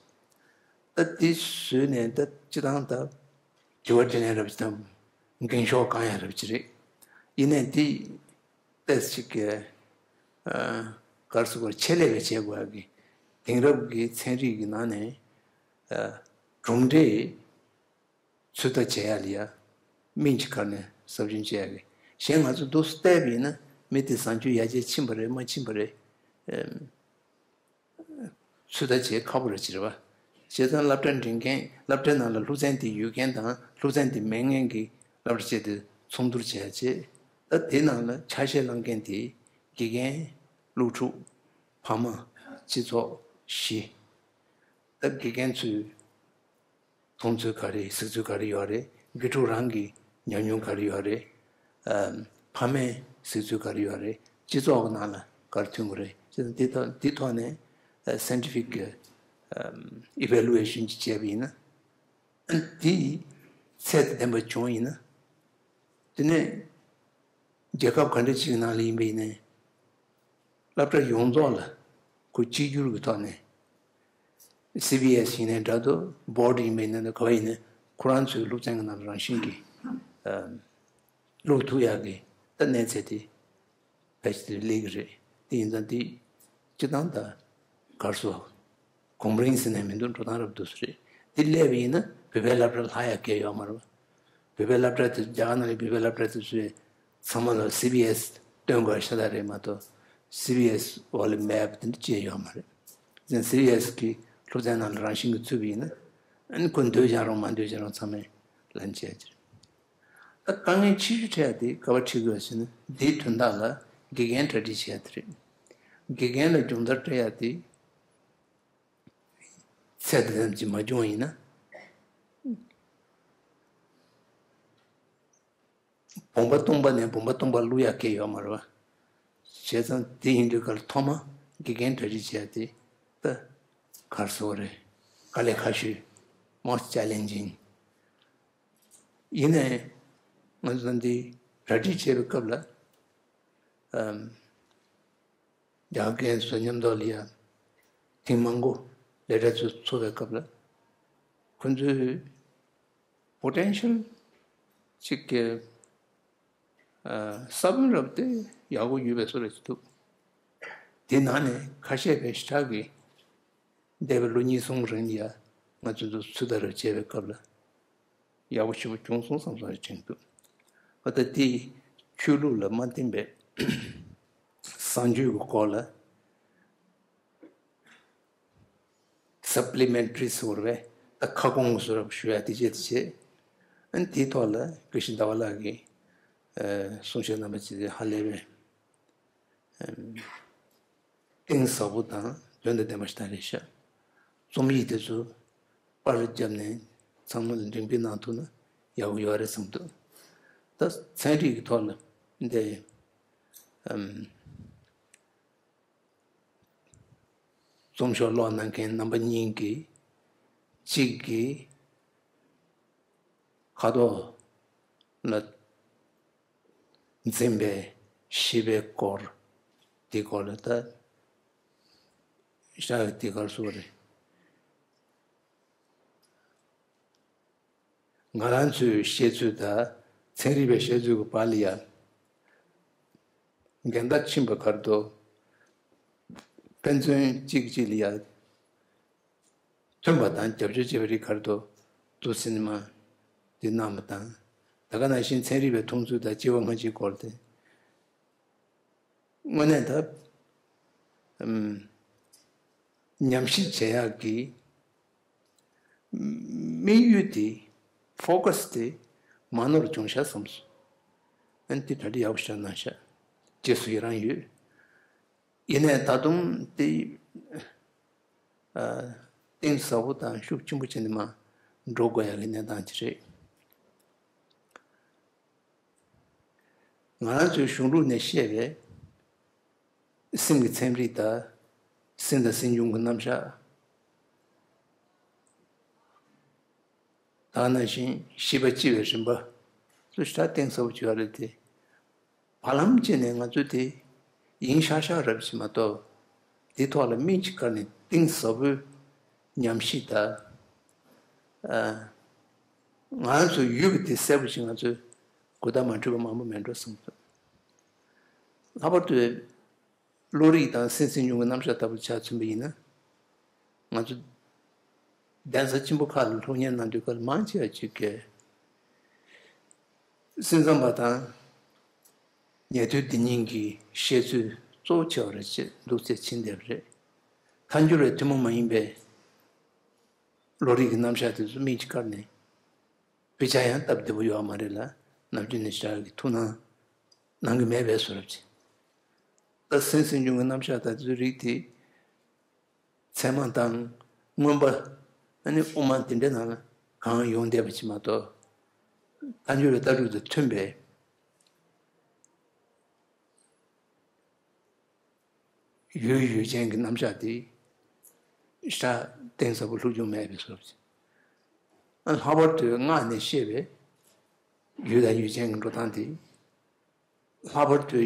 ད་དེ་བཟོས་ནས་ད་སྤྱི་བཏང་ད་དྲི་བ་དྲིས་ལན་རབ་ཅིག་དང་འགེངས་ཤོག་བསྐང་ཡག་རབ་ཅིག་རེད། ཡིན་ནའི་དེ་ཏོག་ཙམ་ཅིག་གི་ཨ་ག་རེ་ཟེར་དགོས་རེད། ཆེད་ལས་པས་བྱེད་དགོས་ཡག་གི་དེང་རབས་ཀྱི་ཚན་རིག་གི་ནང་ནས་ཨ་གྲུབ་འབྲས་ཚོད་ལྟ་བྱེད་ཡག་ལ་ཡ་སྨན་གྱི་སྒང་ནས་ཟབ་སྦྱོང་བྱེད་ཡག་གི། གཞན་ང་ཚོ་འདུག་སེ་བལྟས་པ་ཡིན་ན་མི་དེ་བཟང་སྤྱོད་ཡར་རྒྱས་ཕྱིན་པ་རེད་མ་ཕྱིན་པ་རེད། ཨེམ། ཚོད་ལྟ་བྱེད་ཁག་པོ་རེད་ཅེས་རེད་པ། བྱས་ཙང་སློབ་གྲྭ་འགྲིམ་མཁན། སློབ་གྲྭའི་ནང་ལ་སློབ་ཚན་དེ་ཡོད་མཁན་དང་སློབ་ཚན་དེ་མེད་མཁན་གྱི་སློབ་གྲྭ་བྱས་ཏེ་ཚོགས་འདུར་བྱས་རྗེས། ད་དེ་ནང་ལ་ཆ་ཤས་བླངས་མཁན་དེ་དགེ་རྒན། སློབ་ཕྲུག་ཕ་མ། སྤྱི་ཚོགས་བཞི། ད་དགེ་རྒན་ཚོས་མཐོང་ཚུལ་ག་རེ། གཟིགས་ཚུལ་ག་རེ་ཡོད་རེད། དགེ་ཕྲུག་རང་གི་ཉམས་མྱོང་ག་རེ་ཡོད་རེད། ཨམ། ཕ་མས་གཟིགས་ཚུལ་ག་རེ་ཡོད་རེད། སྤྱི་ཚོགས་ཀྱི་ནང་ལ་ག་རེ་ཐོན་གྱི་རེད། བྱས་ཙང་འདི་ཐོག་འདི་ཐོག་ནས་ཨ་scientific གི་ཨམ་evaluation ཅིག་བྱས་པ་ཡིན་ན། ཨ་འདི་ཚད་དང་ལྡན་པ་བྱུང་ཡིན་ན། དེ་ནས་རྒྱལ་ཁབ་ག་འདྲ་ཅིག་གི་ནང་ལ་ཡིན་པ་ཡིན་ནའི། སློབ་གྲྭ་ཡོངས་རྫོགས་ལ་ཁོ་གཅིག་གྱུར་གྱི་ཐོག་ནས། སི་བི་ཨེ་སི་ཡིན་ནའི་འདྲ་འདུག་བོར་ཌི་ཡིན་པ་ཡིན་ནའི་ག་བ་ཡིན་ནའི་ཁོ་རང་ཚོའི་སློབ་ཚན་གྱི་ནང་ལ་རང་བཞིན་གྱིས་ཨ་བླུག་ཐུབ་ཡག་གི་ད་གནས་ཚད་དེ་ཕལ་ཆེར་དེ་སླེབས་ཀྱི་རེད། དེ་ཡིན་ཙང་དེ་སྤྱིར་བཏང་ད་ག་རེ་ཟེར། གོང་འཕེལ་ཟེར་ནའི་མི་འདུག་འགྲོ་སྟངས་རབ་འདུག་སེ་རེད། དེ་སླེབས་པ་ཡིན་ན་བོད་པའི་སློབ་གྲྭ་ལྷག་ཡག་གང་ཡང་ཡོད་མ་རེད་པ། བོད་པའི་སློབ་གྲྭ་དེ་རྒྱ་གར་ནང་ལ་བོད་པའི་སློབ་གྲྭ་དེ་ཚོས་ཚང་མ་ལ་སི་བི་ཨེ་སི་སྟོན་དགོས་ཤ་སྟག་རེད་མ་གཏོགས། སི་བི་ཨེ་སི་འོག་ལ་མེད་པ་དེ་འདྲ་ཅི་ཡང་ཡོད་མ་རེད། ཡིན་ཙང་སི་བི་ཨེ་སི་གི་སློབ་ཚན་ནང་ལ་རང་བཞིན་གྱིས་ཚུད་པ་ཡིན་ན། ཨ་ནི་ཁོ་འདོད་བྱུང་རུང་མ་འདོད་བྱུང་རུང་ཚང་མས་ལེན་བྱས་ཀྱི་རེད། ད་དཀའ་ངལ་ཆེ་ཤོས་འཕྲད་ཡག་དེ་ག་པར་འཕྲད་ཀྱི་ཡོད་ཟེར་ན། འདིའི་དོན་དག་ལ་དགེ་རྒན་གྲ་སྒྲིག་བྱེད་ཡག་དེ་རེད། དགེ་རྒན་ལ་སྦྱོང་བརྡར་སྤྲད་ཡག་དེ་ཚད་དང་ལྡན་ཅིག་མ་བྱུང་བ་ཡིན་ན། བུམ་པ་སྟོང་པ་ནས་བུམ་པ་སྟོང་པ་བླུག་ཡག་གང་ཡང་ཡོད་མ་རེད་པ། བྱས་ཙང་དེ་ཡིན་དུས་ག་ལ་ཐོག་མ་དགེ་རྒན་གྲ་སྒྲིག་བྱས་ཏེ་ད་ག་རེ་ཟེར་དགོས་རེད། དཀའ་ལས་ཁག་ཤོས། Most challenging། ཡིན་ནའི་ང་ཚོ་འདི་གྲ་སྒྲིག་བྱེད་པའི་སྐབས་ལ། ཨམ། རྒྱ་རྒན་ཚོ་མཉམ་དུ་ལ་ཡ་ཐེངས་མང་པོ་ལས་གྲྭ་ཚོ་ཚོགས་པའི་སྐབས་ལ། ཁོ་ཚོའི་པོ་ཊེན་ཤལ་གཅིག་གི་ཨ་ས་བོན་རབ་དེ་ཡག་པོ་ཡོད་པའི་བཟོ་འདྲ་ཅིག་འདུག་དེ་ནང་ནས་ཁ་ཤས་པའི་ཞེ་དྲག་གིས་འདས་པའི་ལོ་གཉིས་གསུམ་རིང་ལ་ཡ་ང་ཚོ་ཚོ་ཚོད་ལྟ་རབ་བྱས་པའི་སྐབས་ལ་ཡག་པོ་ཞེ་པོ་བྱུང་སོང་བསམ་སོང་རེ་དྲན་འདུག་ཨ་ད་དེ་ཆོས་ལུགས་ལ་མ་བརྟེན་པའི་བཟང་སྤྱོད་ཀྱི་སྐོར་ལ། སབ་ལི་མེན་ཊི་རི་ཟེར་བའི་ད་ཁ་སྐོང་ཟེར་བ་ཞུ་ཡ་དེ་བྱས་དེ་བྱས། ཨ་ནི་དེའི་ཐོག་ལ་དགེ་བཤེས་ཟླ་བ་ལགས་ཀྱིས་ཨ་གསུང་བཤད་གནང་བ་བྱས་ཏེ་ཧ་ལས་པའི་ཨམ་གཏིང་ཟབ་པོ་དང་དོན་དང་ལྡན་པ་ཞིག་ད་རེད་ཤག་རྩོམ་ཡིག་དེ་ཚོ་པར་བརྒྱབ་ནས་ཚང་མ་ལ་འགྲེམས་སྤེལ་གནང་ཐུབ་ན་ཡག་པོ་ཡོད་རེད་བསམ་འདུག་ད་ཚན་རིག་གི་ཐོག་ལ་འདི་ཨམ། རྩོམ་ཤོག་ཀློག་གནང་མཁན་རྣམ་པ་གཉིས་ཀྱིས་གཅིག་གིས་ཁ་དོག་ལ་འཛིན་པའི་ཤེས་པའི་སྐོར་དེ་སྐོར་ལ་ད་ཤ་དེ་གར་སོ་རེད། ང་རང་ཚོའི་བཤད་ཚུལ་དང་ཚན་རིག་པའི་བཤད་ཚུལ་གྱི་བར་ལ་ཡང་འགལ་ཟླ་ཕྱིན་པ་ག་རེ་འདུག་ཕན་ཚུན་གཅིག་གཅིག་ལ་ཡང་མཐུན་པ་དང་རྒྱབ་སྐྱོར་བྱེད་པ་རིགས་ག་རེ་འདུག་འདུག་ཟེར་ནས་མ་དེ་གནང་བ་དང་། ད་ག་ནང་བཞིན་ཚན་རིག་པའི་མཐོང་ཚུལ་དང་སྐྱེ་བ་སྔ་ཕྱིའི་སྐོར་དེ། དངོས་གནས་ད་ ཨམ། ཉམས་ཞིབ་བྱེད་ཡག་གི་དམིགས་ཡུལ་དེ། ཕོ་ཀ་སི་དེ་མ་ནོར་བྱུང་ཤག་བསམ་སོང་། ཨ་ནི་དེ་གྲ་སྒྲིག་ཡག་པོ་ཞིག་གནང་ཤག་རྗེས་སུ་ཡི་རང་ཡོད། ཡིན་ནའི་ད་དུང་དེ་ཨ། གཏིང་ཟབ་པོ་དང་ཤུགས་ཆེན་པོ་བྱས་ནས་མར་འགྲོ་དགོས་ཡག་གི་གནས་སྟངས་ཅིག་རེད། ང་རང་ཚོའི་གཞུང་ལུགས་ནས་བཤད་པའི་སེམས་ཀྱི་ཚན་རིག་དང་། སེམས་དང་སེམས་བྱུང་གི་རྣམ་གཞག་ད་ག་ནང་བཞིན་ཤེས་པ་སྐྱེ་བའི་རིམ་པ་སོགས་ཞེ་དྲག་གཏིང་ཟབ་པོ་བྱུང་བ་རེད་དེ། བར་ལམ་བཅད་ནས་ང་ཚོས་དེ་ཡིན་ཤག་ཤག་རབ་ཅིག་མ་གཏོགས། དེ་ཐོག་ལ་དམིགས་ཀྱིས་བཀར་ནས་གཏིང་ཟབ་པོའི་ཉམས་ཞིབ་དང་། ཨ། ང་ཚོ་ཡུལ་གྱི་དེ་གསལ་པོ་ཞིག་ང་ཚོས་གོ་བརྡ་མ་འཕྲོད་པ་མང་པོ་མེད་འགྲོ་བསམ་སོང་། ལྷག་པར་དུ་བློ་རིག་དང་སེམས་སེམས་བྱུང་གི་རྣམ་གཞག་ལྟ་བུར་ཆ་མཚོན་པ་ཡིན་ན། ང་ཚོ་གདན་ས་ཆེན་པོ་ཁག་ལ་སློབ་གཉེར་གནང་དུས་སྐབས་མང་ཆེ་བ་ཅིག་གིས་སེམས་ཙམ་པ་དང་ཉན་ཐོས་སྡེ་གཉིས་ཀྱི་བཤད་ཚུལ་གཙོ་བོ་ཆེ་བ་རེད་ཅེས་འདུག་སེ་ཕྱིན་བསྡད་པ་རེད། ཐལ་འགྱུར་བའི་ཐུན་མོང་མ་ཡིན་པའི་བློ་རིག་གི་རྣམ་གཞག་དེ་ཚོ་དམིགས་ཀྱིས་བཀར་ནས། དཔེ་ཆ་ཡང་སྟབས་བདེ་པོ་ཡོད་མ་རེད་ལ། ནམ་རྒྱུན་ནས་ཞེ་དྲག་གི་ཐུགས་སྣང་གནང་གི་མེད་པའི་བཟོ་འདྲ་ཅིག་ད་སེམས་སེམས་བྱུང་གི་རྣམ་གཞག་དང་དེ་ཚོའི་རིགས་དེ། ཚད་མ་དང་མངོན་པ། ཨ་ནི་དབུ་མ་དེ་འདྲའི་ནང་ལ་གང་ཡོང་བསྡད་པ་ཅིག་མ་གཏོགས། ཐལ་འགྱུར་བའི་ལྟ་གྲུབ་དང་མཐུན་པའི་ཡུལ་ཡུལ་ཅན་གྱི་རྣམ་གཞག་དེ་ཞེ་དྲག་གཏིང་ཟབ་པོ་ལྷུག་རྒྱུ་མེད་པའི་བཟོ་འདྲ་ཅིག་ཨ། ལྷག་པར་དུ་སྔགས་ནས་བཤད་པའི་ཡུལ་དང་ཡུལ་ཅན་གྱི་འགྲོ་སྟངས་དེ། ལྷག་པར་དུ་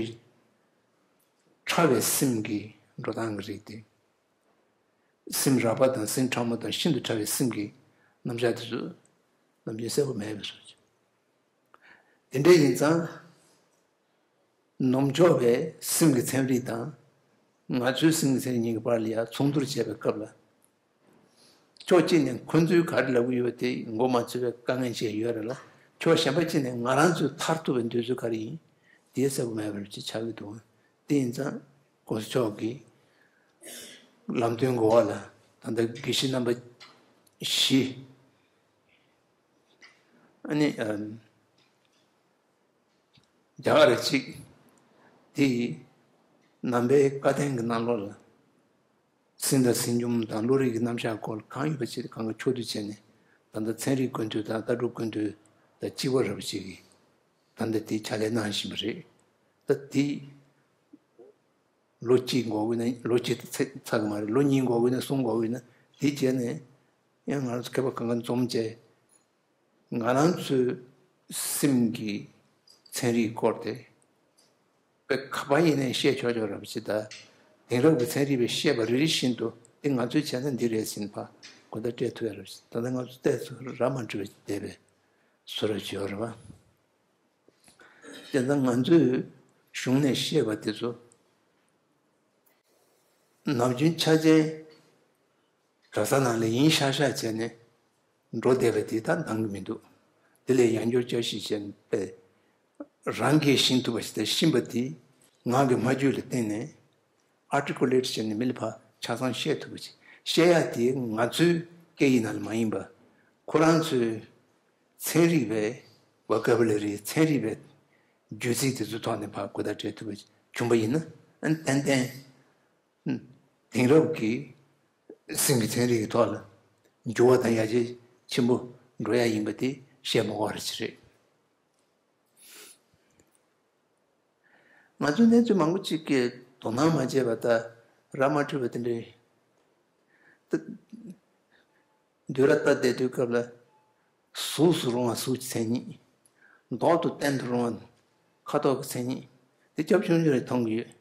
ཕྲ་བའི་སེམས་ཀྱི་འགྲོ་སྟངས་ཀྱི་རིགས་དེ། སེམས་རགས་པ་དང་སེམས་ཕྲ་མོ་དང་ཤིན་ཏུ་ཕྲ་བའི་སེམས་ཀྱི་རྣམ་གཞག་དེ་ཚོ་ནམ་རྒྱུན་གསལ་པོ་མེད་པའི་བཟོ་འདྲ་ཅིག་དེ་འདྲ་ཡིན་ཙང་། ནུབ་ཕྱོགས་པའི་སེམས་ཀྱི་ཚན་རིག་དང་། ང་ཚོའི་སེམས་ཀྱི་ཚན་རིག་གཉིས་ཀྱི་བར་ལ་ཡང་མཚུངས་བསྡུར་བྱེད་པའི་སྐབས་ལ། ཕྱོགས་གཅིག་ནས་ཁོ་ཚོས་ག་རེ་ལབ་ཀྱི་ཡོད་པ་དེ་མགོ་མ་ཚོས་པའི་དཀའ་ངལ་ཅིག་ཡོད་རེད་ལ། ཕྱོགས་གཞན་པ་གཅིག་ནས་ང་རང་ཚོས་མཐར་ཐུག་པའི་འདོད་ཚུལ་ག་རེ་ཡིན། དེ་གསལ་པོ་མེད་པ་ཅིག་ཆགས་ཀྱི་འདུག་དེ་ཡིན་ཙང་གོང་ས་མཆོག་གིས་ལམ་སྟོན་གོ་བ་ལ། ད་ལྟ་དགེ་བཤེས་རྣམ་པ་བཞི། ཨ་ནི། ཨམ། རྒྱ་གར་གཅིག་དེ་ནང་པའི་བཀའ་བསྟན་གྱི་ནང་ལོགས་ལ། སེམས་དང་སེམས་བྱུང་དང་བློ་རིག་གི་རྣམ་གཞག་སྐོར་གང་ཡོད་པ་ཅིག་གང་ག་ཕྱོགས་བསྡུས་བྱས་ནས། ད་ལྟ་ཚན་རིག་ཀུན་བཏུས་དང་ལྟ་གྲུབ་ཀུན་བཏུས་དང་གཅིག་པ་རེད་པ་ཅིག་གིས་ད་ལྟ་དེ་ཕྱག་ལས་གནང་བཞིན་པ་རེད། ད་དེ་ལོ་གཅིག་འགོར་དགོས་ན། ལོ་གཅིག་ཚ་ཚ་གི་མ་རེད། ལོ་གཉིས་འགོར་དགོས་ན། གསུམ་འགོར་དགོས་ན། དེ་རྗེས་ནས་ཡང་ང་རང་ཚོ་མཁས་པ་གང་ག་འཛོམས་བྱས། ང་རང་ཚོའི་སེམས་ཀྱི་ཚན་རིག་སྐོར་དེ་དཔེ་ག་པར་ཡིན་ནའི་བཤད་ཆོག་ཆོག་རེད་པ་ཅིག་ད་དེང་རབས་ཀྱི་ཚན་རིག་པས་བཤད་པ་རེ་རེ་བཞིན་དུ་དེ་ང་ཚོས་བྱས་ན་འདི་རེད་ཟེར་ནས་ཕར་གོ་བརྡ་སྤྲད་ཐུབ་ཡ་རེད་པ་ཅིག་ད་ལྟ་ང་ཚོ་ཏོག་ཙམ་ར་མ་འཕྲོད་པ་ཅིག་བསྡད་པའི་བཟོ་འདྲ་ཅིག་ཡོད་རེད་པ། དེ་ལྟར་ང་ཚོས་གཞུང་ནས་བཤད་པ་དེ་ཚོ་ནམ་རྒྱུན་ཆ་ཅན་གྲྭ་ས་ནང་ལ་ཡིན་ཤག་ཤག་བྱས་ནས་འགྲོ་བསྡད་པ་དེ་ད་འདང་གི་མི་འདུག་དེ་ལས་ཡང་བསྐྱར་བསྐྱར་ཞིབ་བྱས་ནས་དཔེ་རང་གིས་ཤེས་ཐུབ་པ་ཞིག་དང་ཤེས་པ་དེ་ངག་གི་སྨྲ་བརྗོད་ལ་བརྟེན་ནས་ཨར་ཊི་ཀུ་ལེ་ཊི་བྱས་ནས་མི་ལ་ཕར་ཆ་ཚང་བཤད་ཐུབ་པ་ཅིག་བཤད་ཡ་དེ་ང་ཚོའི་སྐད་ཡིག་ནང་ལ་མ་ཡིན་པ། ཁོ་རང་ཚོའི་ཚན་རིག་པའི་ཝོ་ཀེ་བྷ་ལ་རི། ཚན་རིག་པའི་བརྗོད་ཚིག་དེ་ཚོའི་ཐོག་ནས་ཕར་གོ་བརྡ་སྤྲད་ཐུབ་པ་བྱུང་པ་ཡིན་ན། ཨ་ནི་ཏན་ཏན་དེང་རབས་ཀྱི་སེམས་ཀྱི་ཚན་རིག་གི་ཐོག་ལ་འགྱུར་བ་དང་ཡར་རྒྱས་ཆེན་པོ་འགྲོ་ཡ་ཡིན་པ་དེ་བཤད་མ་དགོས་པ་ཅིག་རེད། ང་ཚོའི་གནས་ཚུལ་མང་པོ་ཅིག་གིས་དོ་སྣང་མ་བྱས་པ་དང་ར་མ་འཕྲོད་པ་དེ་འདྲའི། ད་འདུལ་བ་ལྟ་བསྡད་དུས་སྐབས་ལ། གཟུགས་སུ་རུང་བ་གཟུགས་ཀྱི་མཚན་ཉིད། མདོག་ཏུ་བསྟན་དུ་རུང་བ་ཁ་དོག་གི་མཚན་ཉིད། དེ་སྐྱབས་བྱུང་ཆུང་རེ་མཐོང་གི་ཡོད།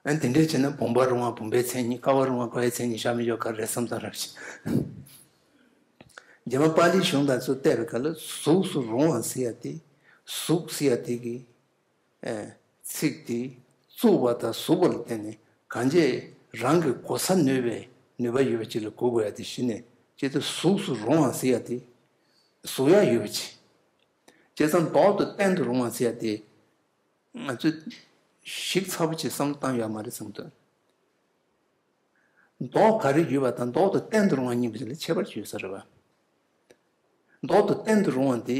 ཨ་ནི་དེ་འདྲས་བྱས་ན་བུམ་པ་རུང་བ་བུམ་པའི་མཚན་ཉིད། ཀ་བ་རུང་བ་ཀ་བའི་མཚན་ཉིད་བཞག་མི་ཆོག་ག་རེ་བསམ་བསམ་རབ་ཤིང་། རྗེས་མ་པཱ་ལིའི་གཞུང་དང་ཚུར་བལྟས་པའི་སྐབས་ལ་གཟུགས་སུ་རུང་བ་ཟེར་ཡ་དེ། གཟུགས་ཟེར་ཡ་དེ་གི་ཚིག་དེ་བཙུགས་པ་དང་གཟུགས་པ་ལ་བརྟེན་ནས་གང་ཅི་རང་གི་གོ་ས་ནུས་པའི་ནུས་པ་ཡོད་པ་ཅིག་ལ་གོ་དགོས་ཡ་དེ་གཞི་ནས་ཅི་སྟེ་གཟུགས་སུ་རུང་བ་ཟེར་ཡ་དེ་གཟུགས་ཡ་ཡོད་པ་ཅིག་བྱས་ཙང་མདོག་ཏུ་བསྟན་དུ་རུང་བ་ཟེར་ཡ་དེ་ང་ཚོས་ཞིབ་ཚགས་པོ་ཅིག་བསམ་བློ་བཏང་ཡོད་མ་རེད་བསམ་འདུག་མདོག་ག་རེ་ཡོད་པ་དང་མདོག་ཏུ་བསྟན་དུ་རུང་བ་གཉིས་པོ་དེ་ལ་ཁྱད་པར་ཅིག་ཡོད་ས་རེད་བ། མདོག་ཏུ་བསྟན་དུ་རུང་བ་དེ་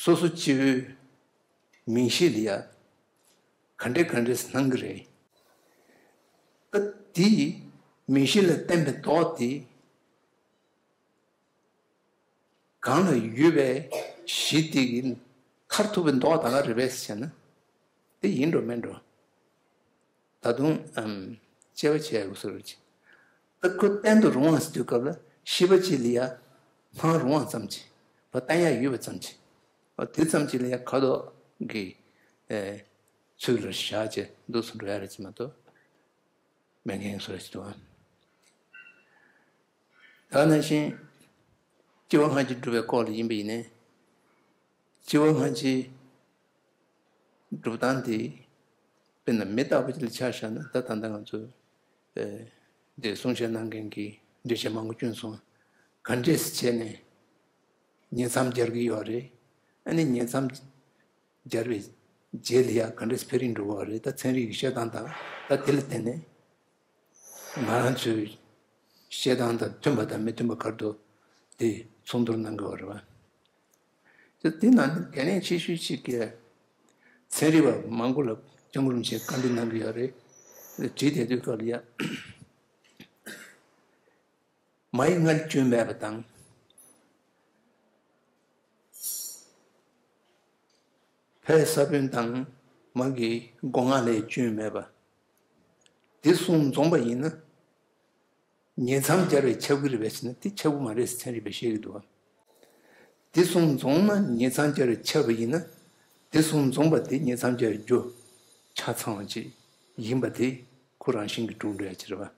སོ་སོ་སྤྱི་བོའི་མིང་གཞི་ལ་ཡ་ག་འདྲས་ག་འདྲས་སྣང་གི་རེད། ད་དེ་མིང་གཞི་ལ་བསྟན་པའི་མདོག་དེ་གང་ལ་ཡོད་པའི་གཞི་དེ་གི་མཐར་ཐུག་པའི་མདོག་དེ་ག་རེད་པས་ཟེར་ན། དེ་ཡིན་འགྲོ་མིན་འགྲོ། ད་དུང་ཨམ་དཔྱད་པ་བྱས་དགོས་ས་རེད་ཅིག་ད་ཁོ་བསྟན་དུ་རུང་བ་ཟེར་དུས་སྐབས་ལ་ཤེས་པ་གཅིག་ལ་ཡ་སྣང་རུང་བ་ཙམ་གྱིས་བ་བསྟན་ཡ་ཡོད་པ་ཙམ་གྱིས་བ་དེ་ཙམ་གྱིས་ལ་ཡ་ཁ་དོག་གི་ཨེ་ཚུལ་ལ་བཞག་བྱས་འདུག་སེ་འགྲོ་ཡ་རེད་ཅིག་མ་གཏོགས་མེད་མཁན་བཟོ་ཞིག་འདུག་ད་ནང་བཞིན་སྐྱེ་བ་སྔ་ཕྱི་སྒྲུབ་པའི་སྐོར་ལ་ཡིན་པ་ཡིན་ནའི། སྐྱེ་བ་སྔ་ཕྱི་སྒྲུབ་སྟངས་དེ་དཔེར་ན་མི་རྟག་པ་ཅིག་ལ་ཆ་བཞག་ན། ད་ད་ལྟ་ང་ཚོ་ཨེ་འདིར་གསུང་བཤད་གནང་མཁན་གྱི་འགྲེལ་བཤད་མང་པོ་བསྐྱོན་སོང་། ག་འདྲས་བྱས་ནས་ཉིང་མཚམས་སྦྱར་གྱི་ཡོད་རེད། ཨ་ནི་ཉིང་མཚམས་སྦྱར་བའི་རྗེས་ལ་ཡང་ག་འདྲས་འཕེལ་རིམ་འགྲོ་གི་ཡོད་རེད། ད་ཚན་རིག་གི་བཤད་སྟངས་དང་ད་དེ་ལ་བརྟེན་ནས། ང་རང་ཚོའི་བཤད་སྟངས་དང་མཐུན་པ་དང་མི་མཐུན་པ་ག་རེ་འདུག་དེ་མཚུངས་བསྡུར་གནང་གི་ཡོད་རེད་བ། དེ་ནང་གལ་གནད་ཆེ་ཤོས་ཤིག་གི་ཚན་རིག་པ་མང་པོ་ལ་སྐྱབས་མགོན་རིན་པོ་ཆེས་བཀའ་འདྲི་གནང་གི་ཡོད་རེད། བྲིས་བསྡད་དུས་སྐབས་ལ་ཡ། མ་ཡི་མངལ་སྐྱོན་མེད་པ་དང་། ཕའི་ས་བོན་དང་མ་གི་སྒོ་ང་ལས་སྐྱོན་མེད་པ། དེ་གསུམ་འཛོམས་པ་ཡིན་ན། ཉིང་མཚམས་སྦྱར་བས་ཁྱབ་ཀྱི་རེད་པས་ཟེར་ན་དེ་ཁྱབ་ཀྱི་མ་རེད་ཟེར་ཚན་རིག་པས་བཤད་ཀྱི་འདུག་བ། དེ་གསུམ་འཛོམས་ན་ཉིང་མཚམས་སྦྱར་བས་ཁྱབ་པ་ཡིན་ན། དེ་གསུམ་འཛོམས་པ་དེ་ཉིང་མཚམས་སྦྱར་བའི་རྒྱུ་ཆ་ཚང་བ་ཅིག་ཡིན་པ་དེ་ཁོ་རང་བཞིན་གྱིས་གྲུབ་འགྲོ་ཡ་ཅིག་རེད་བ།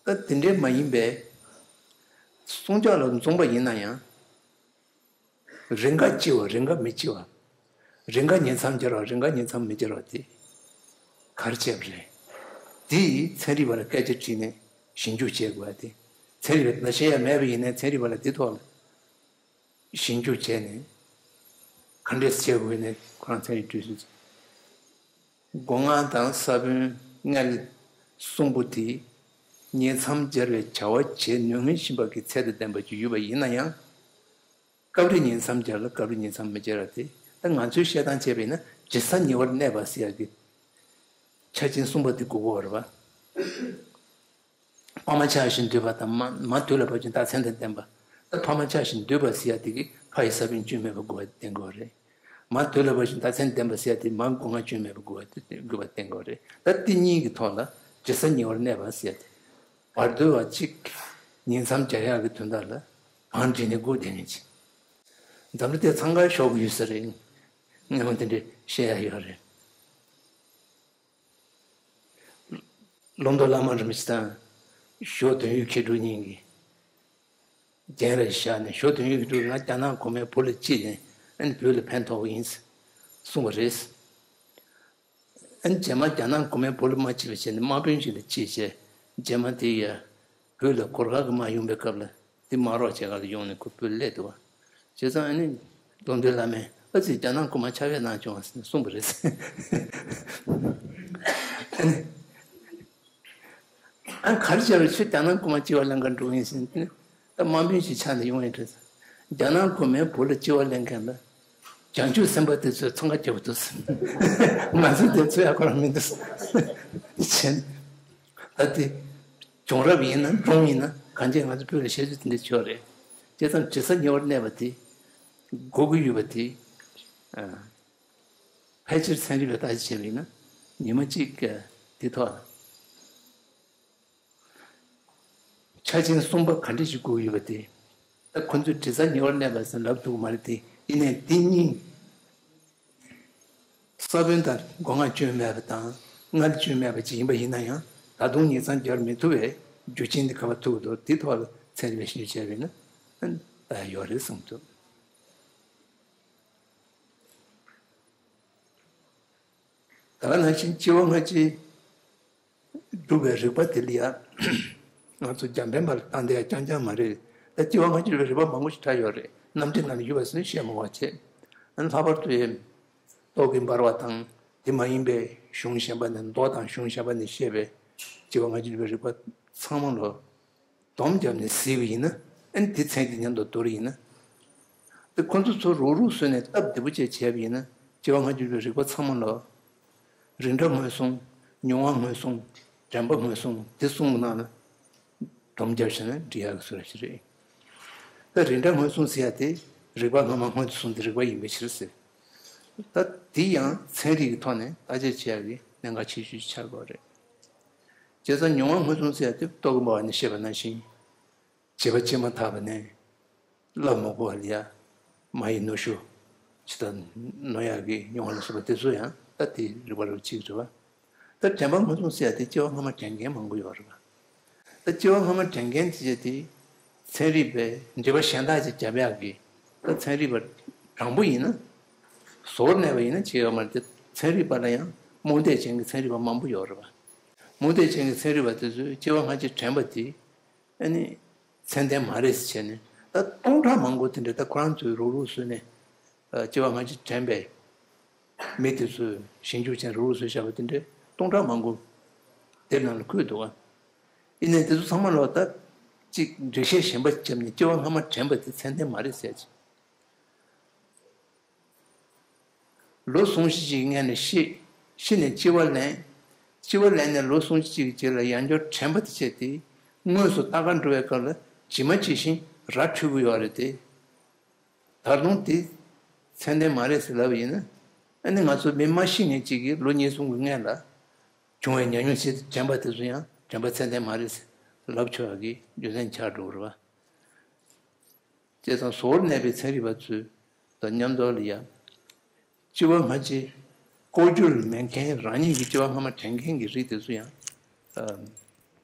ད་དེ་འདྲའི་མ་ཡིན་པའི་གསུམ་ཆར་ལ་འཛོམས་པ་ཡིན་ན་ཡང་། རེས་འགའ་ལྕི་བ་རེས་འགའ་མི་ལྕི་བ། རེས་འགའ་ཉིང་མཚམས་སྦྱར་བ་རེས་འགའ་ཉིང་མཚམས་མི་སྦྱར་བ་དེ་ག་རེ་བྱས་པ་རེད། དེ་ཡིས་ཚན་རིག་པ་ལ་སྐད་ཆ་དྲིས་ནས་ཞིབ་འཇུག་བྱེད་དགོས་པ་དེ། ཚན་རིག་པ་ལ་བཤད་ཡ་མེད་པ་ཡིན་ནའི་ཚན་རིག་པ་ལ་དེ་ཐོག་ལ་ཞིབ་འཇུག་བྱས་ནས་ག་འདྲས་བྱེད་དགོས་ནས་ཁོ་རང་ཚན་རིག་གྲོས་གཞི་བྱས། སྒོ་ང་དང་ས་བོན་མངལ་གསུམ་པོ་དེ་ཉིང་མཚམས་སྦྱར་བའི་བྱ་བ་བྱེད་ནུས་ངེས་གཤིས་པ་གི་ཚད་དང་ལྡན་པ་ཅིག་ཡོད་པ་ཡིན་ན་ཡང་། སྐབས་རེ་ཉིང་མཚམས་སྦྱར་ལ་སྐབས་རེ་ཉིང་མཚམས་མི་སྦྱར་བ་དེ། ད་ང་ཚོའི་བཤད་སྟངས་བྱས་པ་ཡིན་ན་ཇི་ལྟར་ཉེ་བར་གནས་པ་ཟེར་ཡག་གི་ཆ་ཅན་གསུམ་པོ་དེ་དགོས་ཀྱི་ཡོད་རེད་བ། ཕ་མ་ཆགས་ཤིང་འདུས་པ་དང་མ་མ་དུས་ལ་བབ་ཅིང་རྟགས་མཚན་དང་ལྡན་པ། ད་ཕ་མ་ཆགས་ཤིང་འདུས་པ་ཟེར་ཡག་དེ་གིས་ཕ་ཡི་ས་བོན་སྐྱོན་མེད་པ་དགོས་པ་བསྟན་དགོས་རེད། མ་དུས་ལ་བབ་ཅིང་རྟགས་མཚན་ལྡན་པ་ཟེར་ཡག་དེ་མ་སྒོ་ང་སྐྱོན་མེད་པ་དགོས་པ་དགོས་པ་བསྟན་དགོས་རེད། ད་དེ་གཉིས་ཀྱི་ཐོག་ལ་ཇི་ལྟར་ཉེ་བར་གནས་པ་ཟེར་ཡག་དེ། བར་དོའི་བ་གཅིག་ཉིང་མཚམས་སྦྱར་ཡག་གི་དོན་དག་ལ་བང་བསྒྲིགས་ནས་སྒུག་བསྡད་མཁན་ཅིག་འཛམ་གླིང་དེ་འཚང་ཁ་ཤོར་གི་ཡོད་ས་རེད། སྔ་མོ་དེ་འདྲས་བཤད་ཡག་ཡོད་རེད། ལོ་མདོ་བླ་མ་རིན་པོ་ཆེ་དང་ཞོ་དོན་ཡོད་མཁས་གྲུབ་གཉིས་ཀྱིས་རྒན་རེད་བཞག་ནས། ཞོ་དོན་ཡོད་མཁས་གྲུབ་ང་རྒྱ་ནག་གོང་མའི་བུ་ལ་སྐྱེས་ནས་ཨ་ནི་བོད་ལ་ཕན་ཐོགས་པ་ཡིན་གསུངས་པ་རེད། ཨ་ནི་རྗེས་མ་རྒྱ་ནག་གོང་མའི་བུ་ལ་མ་སྐྱེས་པ་བྱས་ནས་དམག་དཔོན་ཞིག་ལ་སྐྱེས་བྱས། རྗེས་མ་དེ་ཡ་བོད་ལ་གོར་ཁ་གི་དམག་ཡོང་པའི་སྐབས་ལ་དེ་དམག་རོགས་བྱེད་ག་ལ་ཡོང་ནས་ཁོ་བོད་སླེབས་འདུག་བ། བྱས་ཙང་ཨ་ནི་ལོ་མདོའི་བླ་མས་ཨ་ཙི་རྒྱ་ནག་གོང་མ་ཆ་བས་གནང་བྱུང་བ་ཟེར་ནས་གསུངས་པ་རེད། ཨ་ནི་ཨ་ག་རེ་བྱས་པར་ཁྱོད་རྒྱ་ནག་གོང་མ་སྐྱེ་བ་ལེན་ག་འགྲོ་ཡིན་ཟེར་ནས། ད་དམག་དཔོན་ཞིག་ཆགས་ནས་ཡོང་ཡིན་དྲན། རྒྱ་ནག་གོང་མའི་བུ་ལ་སྐྱེ་བ་ལེན་མཁན་ལ་བྱང་ཆུབ་སེམས་དཔའ་དེ་ཚོས་འཚང་ཁ་རྒྱབ་འདུག་ང་ཚོ་དེ་ཚོ་ཡག་པོ་རང་མི་འདུག་བྱས། ད་དེ་བྱུང་རབས་ཡིན་ན་སྒྲུང་ཡིན་ན་གང་ཅི་ང་ཚོ་བོད་ལ་བཤད་རྒྱུ་དེ་འདྲ་ཆོག་རེད། བྱས་ཙང་ཇི་སྲིད་ཉེ་བར་གནས་པ་དེ་དགོས་ཀྱི་ཡོད་པ་དེ་ཕལ་ཆེར་ཚན་རིག་པས་བརྟག་དཔྱད་བྱས་པ་ཡིན་ན་ཉི་མ་གཅིག་དེ་ཐོག་ཆ་ཅན་གསུམ་པ་ག་འདྲ་ཞིག་དགོས་ཡོད་པ་དེ། ད་ཁོ་ཚོས་དྲི་ཟ་ཉེ་བར་གནས་པ་ཟེར་ལབ་ཐུབ་ཀྱི་མ་རེད་དེ། ཡིན་ནའི་དེ་གཉིས་ས་བོན་དང་སྒོ་ང་སྐྱོན་མེད་པ་དང་མངལ་སྐྱོན་མེད་པ་ཅིག་ཡིན་པ་ཡིན་ན་ཡང་། ད་དུང་ཉིང་མཚམས་སྦྱར་མི་ཐུབ་པའི་རྒྱུ་རྐྱེན་དེ་ག་པར་ཐུག་འདུག་དེ་ཐོག་ལ་ཚན་རིག་པས་ཞིབ་འཇུག་བྱས་པ་ཡིན་ན་ད་ཡོད་རེད་བསམ་ཐུབ། ད་ག་ནང་བཞིན་སྐྱེ་བ་སྔ་ཕྱི་སྒྲུབ་པའི་རིགས་པ་དེ་ལ་ཡང་ང་ཚོ་འཇམ་དཔལ་དཔར་བཏང་བསྡད་ཡ་རྐྱང་རྐྱང་མ་རེད། ད་སྐྱེ་བ་སྔ་ཕྱི་སྒྲུབ་པའི་རིགས་པ་མང་པོ་ཞིག་གྲས་ཡོད་རེད། རྣམ་འགྲེལ་ནང་ལ་ཡོད་པ་ཟེར་ནས་བཤད་མི་དགོས་པ་བྱས། ཨ་ནི་ལྷག་པར་དུ་རྟོག་གེ་འབར་བ་དང་དེ་མ་ཡིན་པའི་གཞུང་གཞན་པ་ནས། མདོ་དང་གཞུང་གཞན་པ་ནས་བཤད་པའི་ སྐྱེ་བ་སྔ་ཕྱི་འགྲོ་བའི་རིག་པ་ཚང་མ་ལ་སྡོམ་བརྒྱབ་ནས་གཟིགས་པ་ཡིན་ན། ཨ་ནི་དེ་ཚན་དེ་མཉམ་དུ་བསྡུར་ཡིན་ན། དེ་ཁོ་ཚོ་ཚོ་རུག་རུག་བཟོས་ནས་སྟབས་བདེ་པོ་བྱས་བྱས་པ་ཡིན་ན། སྐྱེ་བ་སྔ་ཕྱི་འགྲོ་བའི་རིག་པ་ཚང་མ་ལ་རིགས་འདྲ་ངོས་བཟུང་། མྱོང་བ་ངོས་བཟུང་། དྲན་པ་ངོས་བཟུང་། དེ་གསུམ་གྱི་ནང་ལ་སྡོམ་བརྒྱབ་བྱས་ན་འགྲིག་ཡག་གི་བཟོ་འདྲ་ཞིག་རེད། ད་རིགས་འདྲ་ངོས་བཟུང་ཟེར་ཡ་དེ་རིག་པ་སྔ་མ་སྔོན་དུ་སོང་སྟེ་རིག་པ་ཡིན་པའི་ཕྱིར་ཟེར། ད་དེ་ཡང་ཚན་རིག་གི་ཐོག་ནས་བརྟག་དཔྱད་བྱེད་ཡག་གི་གནད་འགག་ཆེ་ཤོས་ཆགས་དགོས་རེད། བྱས་ཙང་མྱོང་བ་ངོས་བཟུང་ཟེར་ཡ་དེ་ལྟོ་གོས་འབག་པ་ནས་བཤད་པ་ནང་བཞིན། བྱིས་པ་སྐྱེས་མ་ཐག་པ་ནས་བླ་མ་གོ་བ་ལ་ཡ་མ་ཡི་ནོར་ཤུགས་ཇི་ལྟར་ནོར་ཡག་གི་མྱོང་བ་ལ་སོགས་པ་དེ་ཚོ་ཡང་ད་དེ་རིག་པ་རུ་གཅིག་རེད་བ། ད་དྲན་པ་ངོས་བཟུང་ཟེར་ཡ་དེ་སྐྱེ་བ་སྔ་མ་དྲན་མཁན་མང་པོ་ཡོད་རེད་བ། ད་སྐྱེ་བ་སྔ་མ་དྲན་མཁན་དེ་བྱས་དེ་ཚན་རིག་པས་འགྲེལ་པ་གཞན་དག་ཅིག་བརྒྱབ་ཡག་གི། ད་ཚན་རིག་པ་དྲང་པོ་ཡིན་ན། ཟུར་གནས་པ་ཡིན་ན་བྱེད་ཡོད་མ་རེད་དེ། ཚན་རིག་པ་ལ་ཡང་རྨོངས་དད་ཅན་གྱི་ཚན་རིག་པ་མང་པོ་ཡོད་རེད་བ། རྨོངས་དད་ཅན་གྱི་ཚན་རིག་པ་དེ་ཚོས་སྐྱེ་བ་སྔ་ཕྱི་དྲན་པ་དེ། ཨ་ནི་ཚད་ལྡན་མ་རེད་ཟེར་བྱས་ནས། ད་སྟོང་ཕྲག་མང་པོ་དེ་འདྲ་ད་ཁོ་རང་ཚོས་རུག་རུག་བཟོས་ནས། ཨ། སྐྱེ་བ་སྔ་ཕྱི་དྲན་པའི་མི་དེ་ཚོས་ཞིབ་འཇུག་བྱས་རུག་རུག་བཟོས་བཞག་པ་དེ་འདྲ་སྟོང་ཕྲག་མང་པོ་དེབ་ནང་ལ་བཀོད་འདུག་ག། ཡིན་ནའི་དེ་ཚོ་ཚང་མ་ལོག་ད་ཅིག་འགྲེལ་བཤད་གཞན་པ་བརྒྱབ་ནས་སྐྱེ་བ་སྔ་མ་དྲན་པ་དེ་ཚད་ལྡན་མ་རེད་ཟེར་ཅིག། ལོ་ཟུང་ཤི་ཅིག་སྔོན་ལ་ཤི། ཤི་ནས་སྐྱེ་བ་ལེན། སྐྱེ་བ་ལེན་ནས་ལོ་ཟུང་ཤི་ཅིག་གི་རྗེས་ལ་ཡང་བསྐྱར་དྲན་པ་དེ་བྱས་ཏེ། དངོས་སུ་ལྟ་གར་འགྲོ་བའི་སྐབས་ལ་ཇི་མ་ཇི་བཞིན་ར་འཕྲོད་ཀྱི་ཡོད་རེད་དེ། ད་དུང་དེ་ཚད་ལྡན་མ་རེད་ཟེར་ལབ་པ་ཡིན་ན། ཨ་ནི་ང་ཚོ་མི་མ་ཤི་ངེས་ཅིག་གིས་ལོ་ཉེར་གསུམ་གྱི་སྔོན་ལ་བྱུང་བའི་ཉམས་མྱོང་ཞིག་དྲན་པ་དེ་ཚོ་ཡང་དྲན་པ་ཚད་ལྡན་མ་རེད་ཟེར་ལབ་ཆོག་ཡག་གི་རྒྱུ་མཚན་ཆགས་འགྲོ་གི་རེད་བ། བྱས་ཙང་ཟུར་གནས་པའི་ཚན་རིག་པ་ཚོས་དང་མཉམ་དུ་ལ་ཡ། སྐྱེ་བ་སྔ་ཕྱི་ལྐོག་གྱུར་མེད་མཁན་རང་ཉིད་ཀྱི་སྐྱེ་བ་སྔ་མ་དྲན་མཁན་གྱི་རིགས་དེ་ཚོ་ཡང་། ཨ།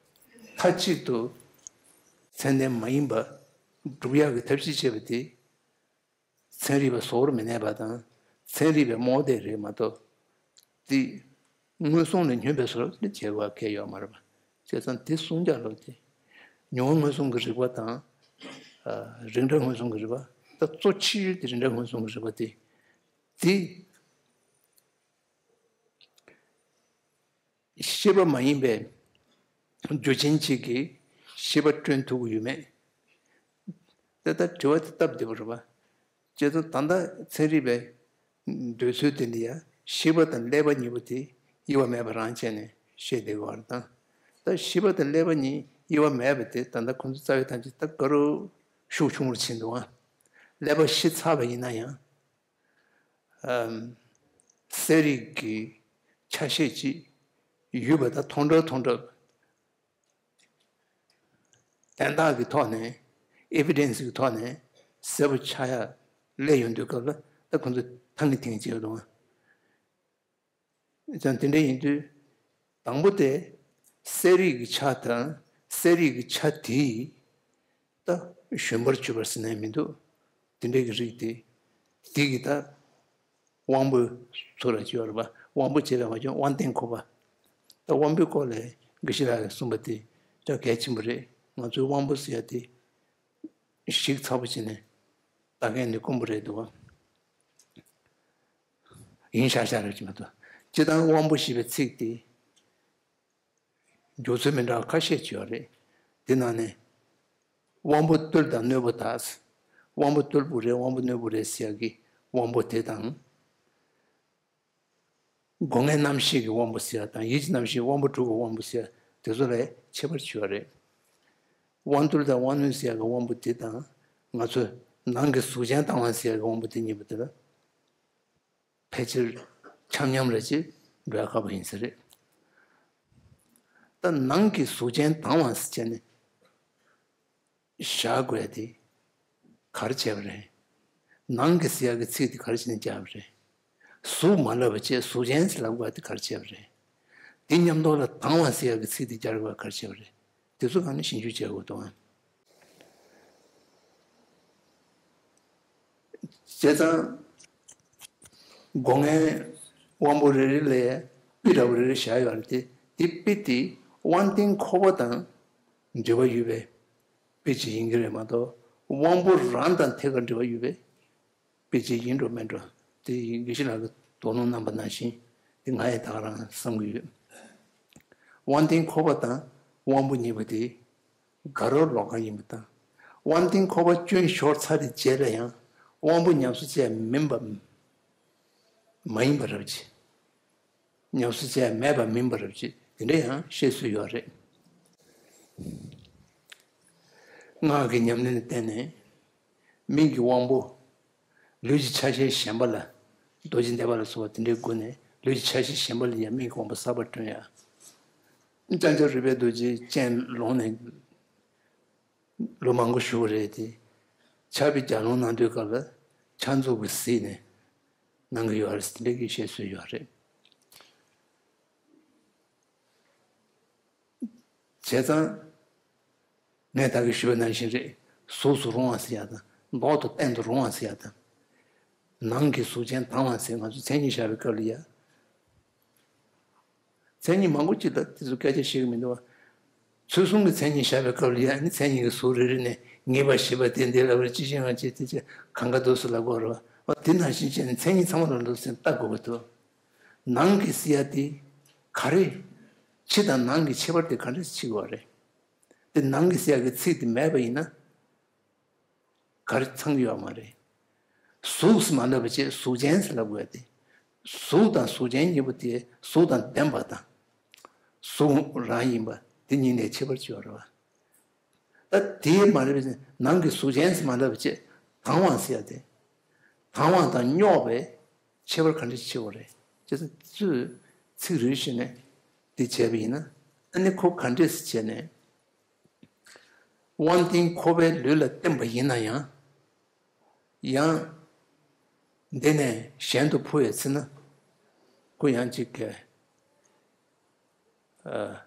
མཐའ་གཅིག་ཏུ་ཚད་ལྡན་མ་ཡིན་པ་སྒྲུབ་ཡག་གི་ཐབས་ཤེས་བྱས་པ་དེ། ཚན་རིག་པ་ཟུར་མི་གནས་པ་དང་། ཚན་རིག་པའི་རྨོངས་དད་རེད་མ་གཏོགས། དེ་མངོན་སུམ་ལས་སྙོན་པའི་བཟོ་འདྲ་བྱེད་དགོས་གལ་ཡོད་མ་རེད་པ། བྱས་ཙང་དེ་གསུང་རྒྱུ་ལོ་དེ། མྱོང་བ་མངོན་སུམ་གྱི་རིག་པ་དང་། ཨ། རིགས་འདྲ་མངོན་སུམ་གྱི་རིག་པ། ད་གཙོ་ཆེ་ཤོས་དེ་རིགས་འདྲ་མངོན་སུམ་གྱི་རིག་པ་དེ། དེ་ཤེས་པ་མ་ཡིན་པའི་རྒྱུ་ཅན་གཅིག་གིས་ཤེས་པ་བསྐྲུན་ཐུབ་ཀྱི་ཡོད་མེད། དེ་ལྟར་དྲི་བ་དེ་སྟབས་བདེ་པོ་རེད་པ། བྱས་ཙང་ད་ལྟ་ཚན་རིག་པའི་འདོད་ཚུལ་དེ་འདི་ཡང་ཤེས་པ་དང་ཀླད་པ་གཉིས་པོ་དེ་དབྱེ་བ་མེད་པ་རང་བྱས་ནས་བཤད་བསྡད་ཀྱི་ཡོད་རེད་དང་། ད་ཤེས་པ་དང་ཀླད་པ་གཉིས་དབྱེ་བ་མེད་པ་དེ་ད་ལྟ་ཁོང་ཚོ་རྩ་བའི་ཐམས་ཅད་ད་ག་རུ་ཤུགས་ཆུང་རུ་ཕྱིན་འདུག་ཨ། ཀླད་པ་ཤི་ཚར་བ་ཡིན་ན་ཡང་། ཨམ། གསལ་རིག་གི་ཆ་ཤས་ཅིག་ཡོད་པ་དང་མཐོང་གྲོལ་མཐོང་གྲོལ། དན་རྟགས་ཀྱི་ཐོག་ནས། ཨེ་བི་ཌེན་སི་གི་ཐོག་ནས་གསལ་པོ་ཆགས་ཡ་སླེབས་ཡོང་དུས་སྐབས་ལ་ད་ཁོང་ཚོ་ཐང་གི་ཐིང་བྱེད་འདུག་ཨ། ཙང་དེ་འདྲ་ཡིན་དུས། དང་པོ་དེ། གསལ་རིག་གི་ཆ་དང་། གསལ་རིག་གི་ཆ་དེས་ད་བཞོན་པར་གྱུར་པ་ཟེར་ནའི་མི་འདུག། དེ་འདྲ་གི་རིགས་དེ། དེ་གི་ད་དབང་པོ་ཚུར་ལ་བྱེད་པ་རེད་པ། དབང་པོ་བྱེད་པའི་ང་ཚོ་དབང་རྟེན་ཁོག་པ། ད་དབང་པོའི་སྐོར་ལ་དགེ་བཤེས་ལགས་ཀྱིས་གསུངས་པ་དེ་ཅུང་གལ་ཆེན་པོ་རེད། ང་ཚོའི་དབང་པོ་ཟེར་ཡ་དེ་ཞིབ་ཚགས་པོ་བྱས་ནས་ལྟ་མཁན་ནི་དཀོན་པོ་རེད་འདུག་བ། ཡིན་ཤག་ཤག་རེད་ཅེས་མ་གཏོགས། སྤྱིར་བཏང་དབང་པོ་ཞེས་པའི་ཚིག་དེ་འཇོག་ཚུལ་མི་འདྲ་བ་ཁ་ཤས་ཅིག་ཡོད་རེད། དེ་ནང་ནས་དབང་པོ་རྟུལ་དང་རྣོན་པོ་དག། དབང་པོ་རྟུལ་པོ་རེད། དབང་པོ་རྣོན་པོ་རེད་ཟེར་ཡག་གི་དབང་པོ་དེ་དང་། སྒོ་ལྔའི་རྣམ་ཤེས་ཀྱི་དབང་པོ་ཟེར་ཡག་དང་། ཡིད་ཀྱི་རྣམ་ཤེས་དབང་པོ་དྲུག་གི་དབང་པོ་ཟེར་ཡག་དེ་ཚོ་ལ་ཁྱད་པར་ཅིག་ཡོད་རེད། དབང་རྟུལ་དང་དབང་རྣོན་ཟེར་ཡག་གི་དབང་པོ་དེ་དང་། ང་ཚོ་ནང་གི་གཟུགས་ཅན་དང་བ་ཟེར་ཡག་གི་དབང་པོ་དེ་གཉིས་པོ་དེ་ལ། ཕལ་ཆེར་འཆམ་མཉམ་རེ་ཅིག་འགྲོ་ཡ་ཁག་པོ་ཡིན་ས་རེད། ད་ནང་གི་གཟུགས་ཅན་དང་བ་ཟེར་བྱས་ནས་བཞག་དགོས་ཡ་དེ་ག་རེ་བྱས་པ་རེད། ནང་གི་ཟེར་ཡ་གི་ཚིག་དེ་ག་རེ་བྱས་ནས་བརྒྱབ་པ་རེད། གཟུགས་མ་ལབ་པ་བྱས་གཟུགས་ཅན་ཟེར་ལབ་དགོས་ཡ་དེ་ག་རེ་བྱས་པ་རེད། དེ་མཉམ་དུ་ལ་དང་བ་ཟེར་ཡ་གི་ཚིག་དེ་སྦྱར་དགོས་ཡ་ག་རེ་བྱས་པ་རེད། དེ་ཚོ་གང་ནས་ཞིབ་འཇུག་བྱེད་དགོས་འདུག་ཨང་། བྱས་ཙང་། སྒོ་ལྔའི་དབང་པོ་རེ་རེ་ལ་དཔེ་འདྲ་པོ་རེ་རེ་བཞག་ཡོད་རེད་དེ། དེ་དཔེ་དེ་དབང་རྟེན་ཁོག་པ་དང་འབྲེལ་བ་ཡོད་པའི་དཔེ་ཅིག་ཡིན་གྱི་རེད་མ་གཏོགས། དབང་པོ་རང་དང་ཐད་ཀར་འབྲེལ་བ་ཡོད་པའི་དཔེ་ཅིག་ཡིན་འགྲོ་མིན་འགྲོ། དེ་དགེ་བཤེས་ལགས་ཀྱིས་དོ་སྣང་གནང་པ་ནང་བཞིན་དེ་ང་ཡང་ད་ག་རང་བསམ་གྱི་ཡོད། དབང་ལྡན་ཁོག་པ་དང་དབང་པོ་གཉིས་པོ་དེ་དགའ་རབ་ལོག་གང་ཡིན་པ་དང་། དབང་ལྡན་ཁོག་པ་སྐྱོན་ཤོར་ཚར་བའི་རྗེས་ལ་ཡང་དབང་པོ་ཉམས་སུ་བཅས་མིན་པ་མ་ཡིན་པ་རབ་ཅིག་ཉམས་སུ་བཅས་མེད་པ་མིན་པ་རབ་ཅིག་དེ་འདྲ་ཡང་བཤད་སྲོལ་ཡོད་རེད། སྔགས་ཀྱི་ཉམས་ལེན་ལ་བརྟེན་ནས་མིག་གི་དབང་པོ། ལུས་ཀྱི་ཆ་ཤས་གཞན་པ་ལ། རྡོ་རྗེ་བཟླས་པ་ལ་སོགས་པ་དེ་འདྲའི་སྒོ་ནས་ལུས་ཀྱི་ཆ་ཤས་གཞན་པ་ལ་ཡང་མིག་གི་དབང་པོ་གསར་པ་བསྐྲུན་ཡ། ལྕང་སྐྱ་རོལ་པའི་རྡོ་རྗེ་སྤྱན་ལོང་ནས་ལོ་མང་པོ་བཞུགས་པ་རེད་དེ། ཕྱག་དཔེ་རྒྱ་ལོང་གནང་དུས་སྐབས་ལ་ཕྱག་མཛུབ་ཀྱིས་གཟིགས་ནས་གནང་གི་ཡོད་རེད། དེ་འདྲ་གི་བཤད་སྲོལ་ཡོད་རེད། བྱས་ཙང་། ངས་ད་གིན་ཞུས་པ་ནང་བཞིན་རེད། གཟུགས་སུ་རུང་བ་ཟེར་ཡ་དང་། མདོག་ཏུ་སྟན་དུ་རུང་བ་ཟེར་ཡ་དང་། ནང་གི་གཟུགས་ཅན་དྭངས་པ་ཟེར། ང་ཚོ་མཚན་ཉིད་བཞག་པའི་སྐབས་ལ་ཡ། མཚན་ཉིད་མང་པོ་ཅིག་ལ་དེ་ཚོ་སྐད་ཆ་བཤད་ཀྱི་མི་འདུག་བ། ཚུལ་གསུམ་གྱི་མཚན་ཉིད་བཞག་པའི་སྐབས་ལ་ཡ་ནི་མཚན་ཉིད་ཀྱི་གཟུགས་རེ་རེ་ནས་ངེས་པ་ཞེས་པ་དེ་འདི་ལ་བར་ཅི་ཤེས་ང་ཅི་དེ་ཅི་གང་ག་འདུག་སུ་ལ་གོ་ར་བ། དེ་ནང་བཞིན་བྱས་ནས་མཚན་ཉིད་ཚང་མ་ལ་འདུག་ཟེར་ལྟ་དགོས་པ་འདུག་ནང་གི་ཟེར་ཡ་དེ་ག་རེ། ཕྱི་དང་ནང་གི་ཁྱད་པར་དེ་ག་འདྲ་ཕྱེ་དགོས་རེད། དེ་ནང་གི་ཟེར་ཡ་གི་ཚིག་དེ་མེད་པ་ཡིན་ན། ག་རེ་ཚང་གི་ཡོད་མ་རེད། གཟུགས་སུ་མ་ལབ་པ་བྱས་གཟུགས་ཅན་ཟེར་ལབ་དགོས་ཏེ། གཟུགས་དང་གཟུགས་ཅན་གཉིས་པོ་དེ་གཟུགས་དང་ལྡན་པ་དང་། གཟུགས་རང་ཡིན་པ་དེ་གཉིས་ནས་ཁྱད་པར་ཅི་ཡོད་རེད་བ། ད་དེ་མ་རེད་པས་ནང་གི་གཟུགས་ཅན་ཟེར་མ་ལབ་པ་བྱས་དྭངས་པ་ཟེར་ཡ་དེ། དྭངས་པ་དང་རྙོག་པའི་ཁྱད་པར་ག་འདྲ་ཕྱེ་དགོས་རེད། བྱས་ཙང་ཚུར་ཚིག་རེ་བཤད་ནས་འདི་བྱས་པ་ཡིན་ན། ཨ་ནི་ཁོ་ག་འདྲས་སེ་བྱས་ནས། དབང་ལྡན་ཁོག་པའི་ལུས་ལ་བརྟེན་པ་ཡིན་ན་ཡང་། ཡང་། འདི་ནས་གཞན་དུ་འཕོ་བའི་ཚེ་ན། ཁོ་ཡང་ཅིག་གི། ཨ།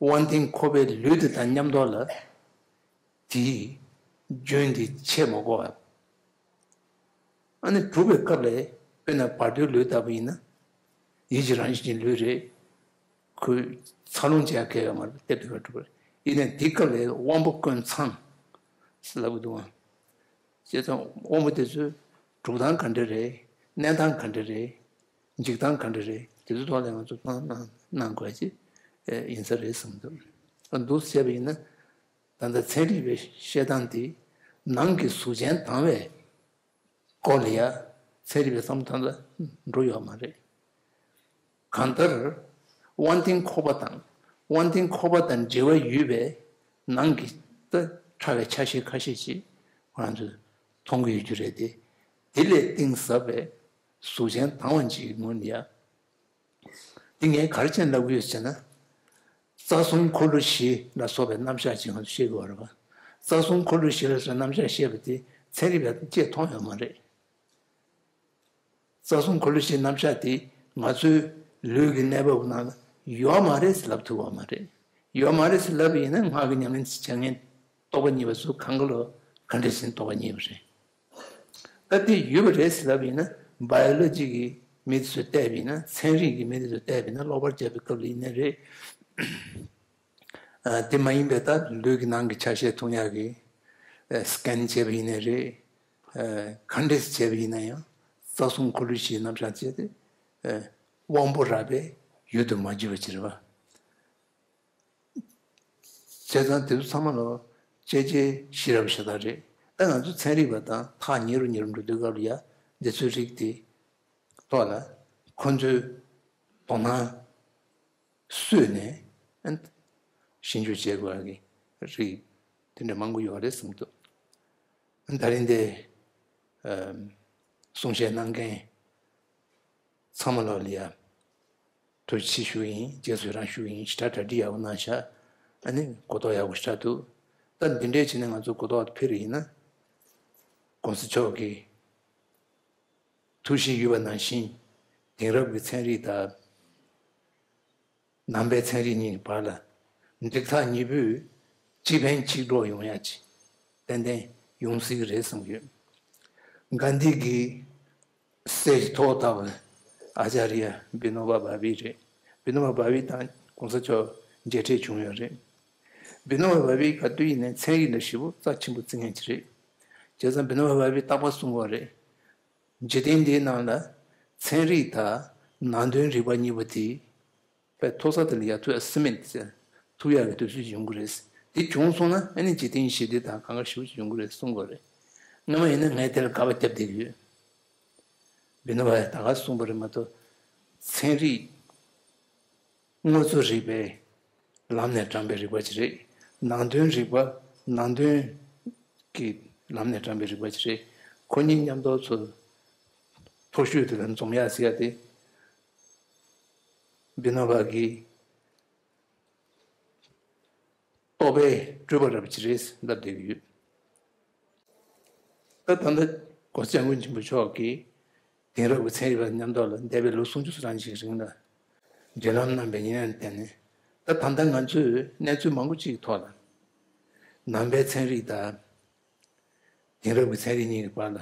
དབང་ལྡན་ཁོག་པའི་ལུས་དེ་དང་མཉམ་དུ་ལ། དེའི་རྒྱུན་དེ་ཆད་མ་དགོས་པ། ཨ་ནི་གྲུབ་པའི་སྐབས་ལ་དཔེར་ན་བར་དོའི་ལུས་ལྟ་བུ་ཡིན་ན། ཡིད་ཀྱི་རང་བཞིན་གྱི་ལུས་རེད། ཁོས་འཚར་ལོངས་བྱེད་ཡ་གལ་ཡོད་མ་རེད། གཏེར་དུ་ག་གྲུབ་པ་རེད། ཡིན་ནའི་དེའི་སྐབས་ལ་དབང་པོ་ཀུན་ཚང་ཟེར་ལབ་ཀྱི་འདུག་ཨང་། བྱས་ཙང་དབང་པོ་དེ་ཚོའི་གྲུབ་སྟངས་ག་འདྲ་རེད། གནས་སྟངས་ག་འདྲ་རེད། འཇིག་སྟངས་ག་འདྲ་རེད། དེ་ཚོའི་ཐོག་ལ་ང་ཚོ་གཏམ་གནང་གནང་དགོས་ཀྱི་ཡིན་ས་རེད་བསམ་འདུག་འདུག་བྱས་པ་ཡིན་ན། ད་ལྟ་ཚན་རིག་པའི་བཤད་སྟངས་དེ་ནང་གི་གཟུགས་ཅན་དྭངས་པའི་སྐོར་ལ་ཡང་ཚན་རིག་པའི་བསམ་བློ་ཐམས་ཅད་འགྲོ་ཡོད་མ་རེད། གང་ལྟར། དབང་ལྡན་ཁོག་པ་དང་། དབང་ལྡན་ཁོག་པ་དང་འབྲེལ་བ་ཡོད་པའི་ནང་གི་ད་ཕྲ་བའི་ཆ་ཤས་ཁ་ཤས་ཤིག་ང་ཚོས་མཐོང་གི་ཡོད་རྒྱུ་རེད་དེ། དེ་ལས་གཏིང་ཟབ་པའི་གཟུགས་ཅན་དྭངས་པ་ཅིག་གི་ངོས་ནས་ཡང་། འདི་ངས་ག་རེ་བྱས་ནས་ལབ་ཀྱི་ཡོད་ཟེར་ན། རྩ་གསུམ་འཁོར་ལོ་བཞི་ལ་སོགས་པའི་རྣམ་གཞག་ཅིག་ང་ཚོ་ཤེས་དགོས་རེད་པ། རྩ་གསུམ་འཁོར་ལོ་བཞི་ལ་སོགས་པའི་རྣམ་གཞག་བཤད་པ་དེ་ཚན་རིག་པས་ཅིག་མཐོང་ཡོད་མ་རེད། རྩ་གསུམ་འཁོར་ལོ་བཞིའི་རྣམ་གཞག་དེ་ང་ཚོའི་ལུས་ཀྱི་གནས་བབ་ནང་ལ་ཡོད་མ་རེད་ཟེར་ལབ་ཐུབ་པ་མ་རེད། ཡོད་མ་རེད་ཟེར་ལབ་པ་ཡིན་ན་སྔགས་ཀྱི་ཉམས་ལེན་བྱེད་མཁན་རྟོག་པ་གཉིས་པ་ཚོ་གང་ག་ལ་ག་འདྲ་ཞིག་རྟོག་པ་གཉིས་པ་རེད། ད་དེ་ཡོད་པ་རེད་ཟེར་ལབ་ཡིན་ན། བ་ཡོ་ལོ་ཇི་གི་མི་དེ་ཚོས་བལྟས་པ་ཡིན་ན། ཚན་རིག་གི་མི་དེ་ཚོས་བལྟས་པ་ཡིན་ན། ཀློག་པར་བྱས་པའི་སྐབས་ལ་ཡིན་ནའི་རེད། ཨ། དེ་མ་ཡིན་པའི་ད་ལུས་ཀྱི་ནང་གི་ཆ་ཤས་མཐོང་ཡག་གི། ཨ། སི་ཀེན་བྱས་པ་ཡིན་ནའི་རེད། ཨ། ག་འདྲས་བྱས་པ་ཡིན་ན་ཡང་། རྩ་གསུམ་འཁོར་ལོ་བཞིའི་རྣམ་གཞག་བྱས་ཏེ། ཨ། དབང་པོ་རགས་པས་ཡུལ་དུ་མ་གྱུར་པ་ཅིག་རེད་པ། བྱས་ཙང་དེ་ཚོ་ཚང་མ་ལ་དཔྱད་བྱེད་ཤེས་རབ་ཤ་སྟག་རེད། ད་ང་ཚོ་ཚན་རིག་པ་དང་ཐག་ཉེ་རུ་ཉེ་རུ་འགྲོ་དུས་སྐབས་ལ་ཡ་འདི་ཚོའི་རིགས་དེ་ཐོག་ལ་ཁོ་ཚོའི་དོ་སྣང་གསོས་ནས་ཨ་ནི་ཞིབ་འཇུག་བྱེད་དགོས་ཡ་གི་རིགས་དེ་འདྲ་མང་པོ་ཡོད་རེད་བསམ་འདུག་ཨ་ནི་ད་རིང་འདི་ཨམ་གསུང་བཤད་གནང་མཁན་ཚང་མ་ལོག་ལ་ཡ། ཐུགས་རྗེ་ཆེ་ཞུ་ཡིན། རྗེས་སུ་ཡི་རང་ཞུ་ཡིན། ཞེ་དྲག་གྲ་སྒྲིག་ཡག་པོ་གནང་ཤག་ཨ་ནི་གོ་རྟོགས་ཡག་པོ་ཞེ་དྲག་འདུག་ད་འདི་འདྲའི་བྱས་ནས་ང་ཚོ་གོ་རྟོགས་འཕེལ་རེ་ཡིན་ན། ༸གོང་ས་མཆོག་གི་ཐུགས་བཞེད་ཡོད་པ་ནང་བཞིན་དེང་རབས་ཀྱི་ཚན་རིག་དང་། ནང་པའི་ཚན་རིག་གཉིས་ཀྱི་བར་ལ་འགྲིག་ཐག་ཉེ་པོས་གཅིག་ཕན་གཅིག་གྲོགས་ཡོང་ཡ་ཅིག་ཏན་ཏན་ཡོང་སྲིད་ཀྱི་རེད་བསམ་གྱི་ཡོད། གྷན་དྷི་གིས་གསེར་གྱི་ཐོག་བཏབ་པ་ཨ་ཅཱརྱ་བི་ནོ་བ་བྷ་བྷི་རེད། བི་ནོ་བ་བྷ་བྷི་དང་༸གོང་ས་མཆོག་མཇལ་འཕྲད་བྱུང་ཡོད་རེད། བི་ནོ་བ་བྷ་བྷི་ག་དུས་ཡིན་ནའི་ཚན་རིག་ལ་ཞེ་པོ་རྩ་ཆེན་པོ་བརྩི་མཁན་ཅིག་རེད། བྱས་ཙང་བི་ནོ་བ་བྷ་བྷི་རྟག་པར་གསུང་གི་ཡོད་རེད། འཇིག་རྟེན་འདིའི་ནང་ལ་ཚན་རིག་དང་ནང་དོན་རིག་པ་གཉིས་པོ་དེ་ པའི་མཐོ་ས་དེ་ལ་ཡར་ཐུག་ཡ་སི་མེན་ཐུག་ཡག་གི་དུས་ཚོད་ཡོང་གི་རེད། དེ་བྱུང་སོང་ན་ཨ་ནི་འཇིག་རྟེན་ཞི་བདེ་དང་གང་ག་ཞེ་པོ་ཅིག་ཡོང་གི་རེད་གསུང་གི་རེད། སྔ་མ་ཡིན་ན་ངས་དེ་ལ་དགག་པ་བརྒྱབ་བསྡད་ཀྱི་ཡོད། བི་ནོ་བ་ཡིས་ད་ག་གསུངས་པ་རེད་མ་གཏོགས། ཚན་རིག་དངོས་གཙོ་རིག་པའི་ལམ་ནས་དྲངས་པའི་རིག་པ་ཅིག་རེད། ནང་དོན་རིག་པ། ནང་དོན་གྱི་ལམ་ནས་དྲངས་པའི་རིག་པ་ཅིག་རེད། ཁོ་གཉིས་མཉམ་དུ་ཚུར་མཐོ་ཤོས་དེ་ལ་འཛོམས་ཡག་ཟེར་ཡ་དེ། བི་ནོ་བ་གི་རྟོག་པས་སྤྲུལ་པ་རབ་ཅིག་རེད་ལབ་བསྡད་ཀྱི་ཡོད། ད་ད་ལྟ་༸གོང་ས་༸སྐྱབས་མགོན་ཆེན་པོ་མཆོག་གིས་དེང་རབས་ཀྱི་ཚན་རིག་པ་མཉམ་འདོགས་ལ་འདས་པའི་ལོ་སུམ་ཅུ་སོ་གྲངས་ཤིག་རིང་ལ་འབྲེལ་ལམ་གནང་བའི་ཉེ་ལམ་དེ་ནས། ད་ད་ལྟ་ང་ཚོས་གནས་ཚུལ་མང་པོ་ཅིག་ཐོག་ལ་ནང་པའི་ཚན་རིག་དང་དེང་རབས་ཀྱི་ཚན་རིག་གཉིས་ཀྱི་བར་ལ་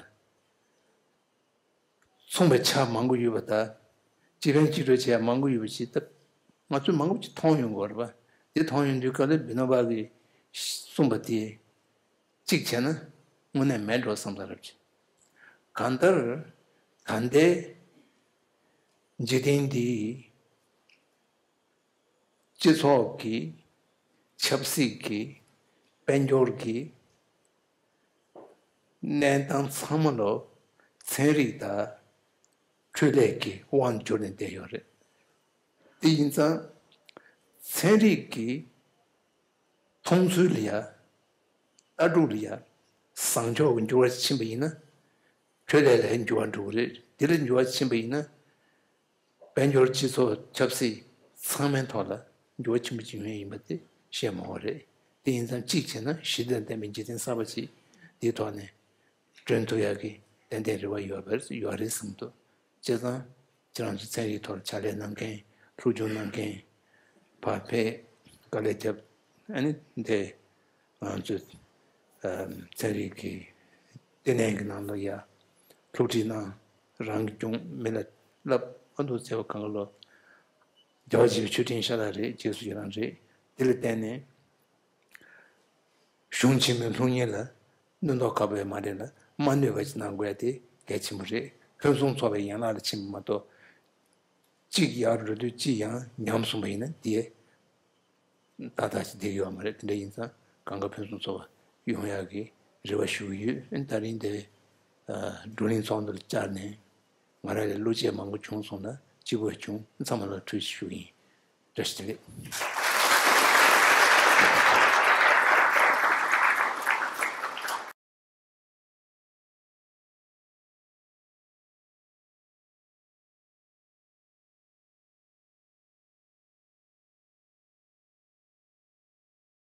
མཚུངས་པའི་ཆ་མང་པོ་ཡོད་པ་དང་། སྤྱི་ཕན་སྤྱི་གྲོས་བྱེད་ཡ་མང་པོ་ཡོད་པ་ཞིག་སྟབས། ང་ཚོས་མང་པོ་ཅིག་མཐོང་ཡོང་གི་ཡོད་རེད་པ། དེ་མཐོང་ཡོང་དུས་སྐབས་ལ་བི་ནོ་བ་གིས་གསུངས་པ་དེ་གཅིག་བྱས་ན་དངོས་གནས་མེད་འགྲོ་བསམ་ས་རབ་ཅིག་གང་ལྟར་ད་ལྟའི་འཇིག་རྟེན་འདིའི་སྤྱི་ཚོགས་ཀྱི། ཆབ་སྲིད་ཀྱི། དཔལ་འབྱོར་གྱི་གནས་སྟངས་ཚང་མ་ལོ་ཚན་རིག་དང་འཕྲོད་ལས་ཀྱི་དབང་གྱུར་ནས་བསྡད་ཡོད་རེད། དེ་ཡིན་ཙང་ཚན་རིག་གི་མཐོང་ཚུལ་ལ་ཡ། ལྟ་གྲུབ་ལ་ཡ་བཟང་ཕྱོགས་ཀྱི་འགྱུར་བ་ཕྱིན་པ་ཡིན་ན། འཕྲོད་ལས་ལ་འགྱུར་བ་འགྲོ་གི་རེད། དེ་ལ་འགྱུར་བ་ཕྱིན་པ་ཡིན་ན། དཔལ་འབྱོར་སྤྱི་ཚོགས་ཆབ་སྲིད་ཚང་མའི་ཐོག་ལ་འགྱུར་བ་ཆེན་པོ་ཅིག་ཡོང་ཡ་ཡིན་པ་དེ་བཤད་མ་དགོས་རེད། དེ་ཡིན་ཙང་གཅིག་བྱས་ན་ཞི་བདེ་དང་ལྡན་པའི་འཇིག་རྟེན་གསར་པ་ཅིག་དེའི་ཐོག་ནས་བསྐྲུན་ཐུབ་ཡ་གི་ཏན་ཏན་རེ་བ་ཡོད་པ་ཡོད་རེད་བསམ་འདུག་བྱས་ཙང་ཁྱེད་རང་ཚོ་ཚན་རིག་ཐོག་ལ་ཕྱག་ལས་གནང་མཁན། སློབ་སྦྱོང་གནང་མཁན། ཕར་ཕེབས་དཀའ་ལས་བརྒྱབ། ཨ་ནི་འདི་ང་ཚོས་ཚན་རིག་གི་ལྟེ་གནས་ཀྱི་ནང་ལ་ཡ་སློབ་ཁྲིད་གནང་། རང་གི་སྐྱོང་། མི་ལ་བསླབ། ཨ་འདུག་ཟེར་བ་གང་ག་ལོ། རྒྱལ་བ་རིན་པོ་ཆེའི་མཆོད་སྤྲིན་ཤ་སྟག་རེད། རྗེས་སུ་ཡི་རང་རེད། དེ་ལ་བརྟེན་ནས་གཞུང་ཆེན་མོའི་ལྷུག་བརྙེས་ལ་གནོད་མདོག་ཁ་པོའི་མ་རེད་ལ། མ་གནོད་པ་ཅིག་གནང་དགོས་ཡ་དེ་གལ་ཆེན་པོ་རེད། ཕུན་སུམ་ཚོགས་པའི་ཡན་ལག་ལ་ཕྱིན་པ་མ་གཏོགས། གཅིག་ཡར་འགྲོ་དུས་གཅིག་ཡང་ཉམས་སོང་བ་ཡིན་ན་དེ་ཏག་ཏག་ཅིག་བསྡད་ཡོད་མ་རེད། དེ་འདྲ་ཡིན་ཙང་གང་ག་ཕུན་སུམ་ཚོགས་པ་ཡོང་ཡག་གི་རེ་བ་ཞུ་གི་ཡོད། ཨ་ནི་ད་རིང་དེ་བགྲོ་གླེང་ཚོགས་འདུ་ལ་བཅར་ནས་ང་རང་ལ་བློ་སྐྱེད་མང་པོ་བྱུང་སོང་ན་སྐྱིད་པོ་བྱུང་། ཚང་མ་ལ་ཐུགས་རྗེ་ཆེ་ཞུ་གི་ཡིན། བཀྲ་ཤིས་བདེ་ལེགས།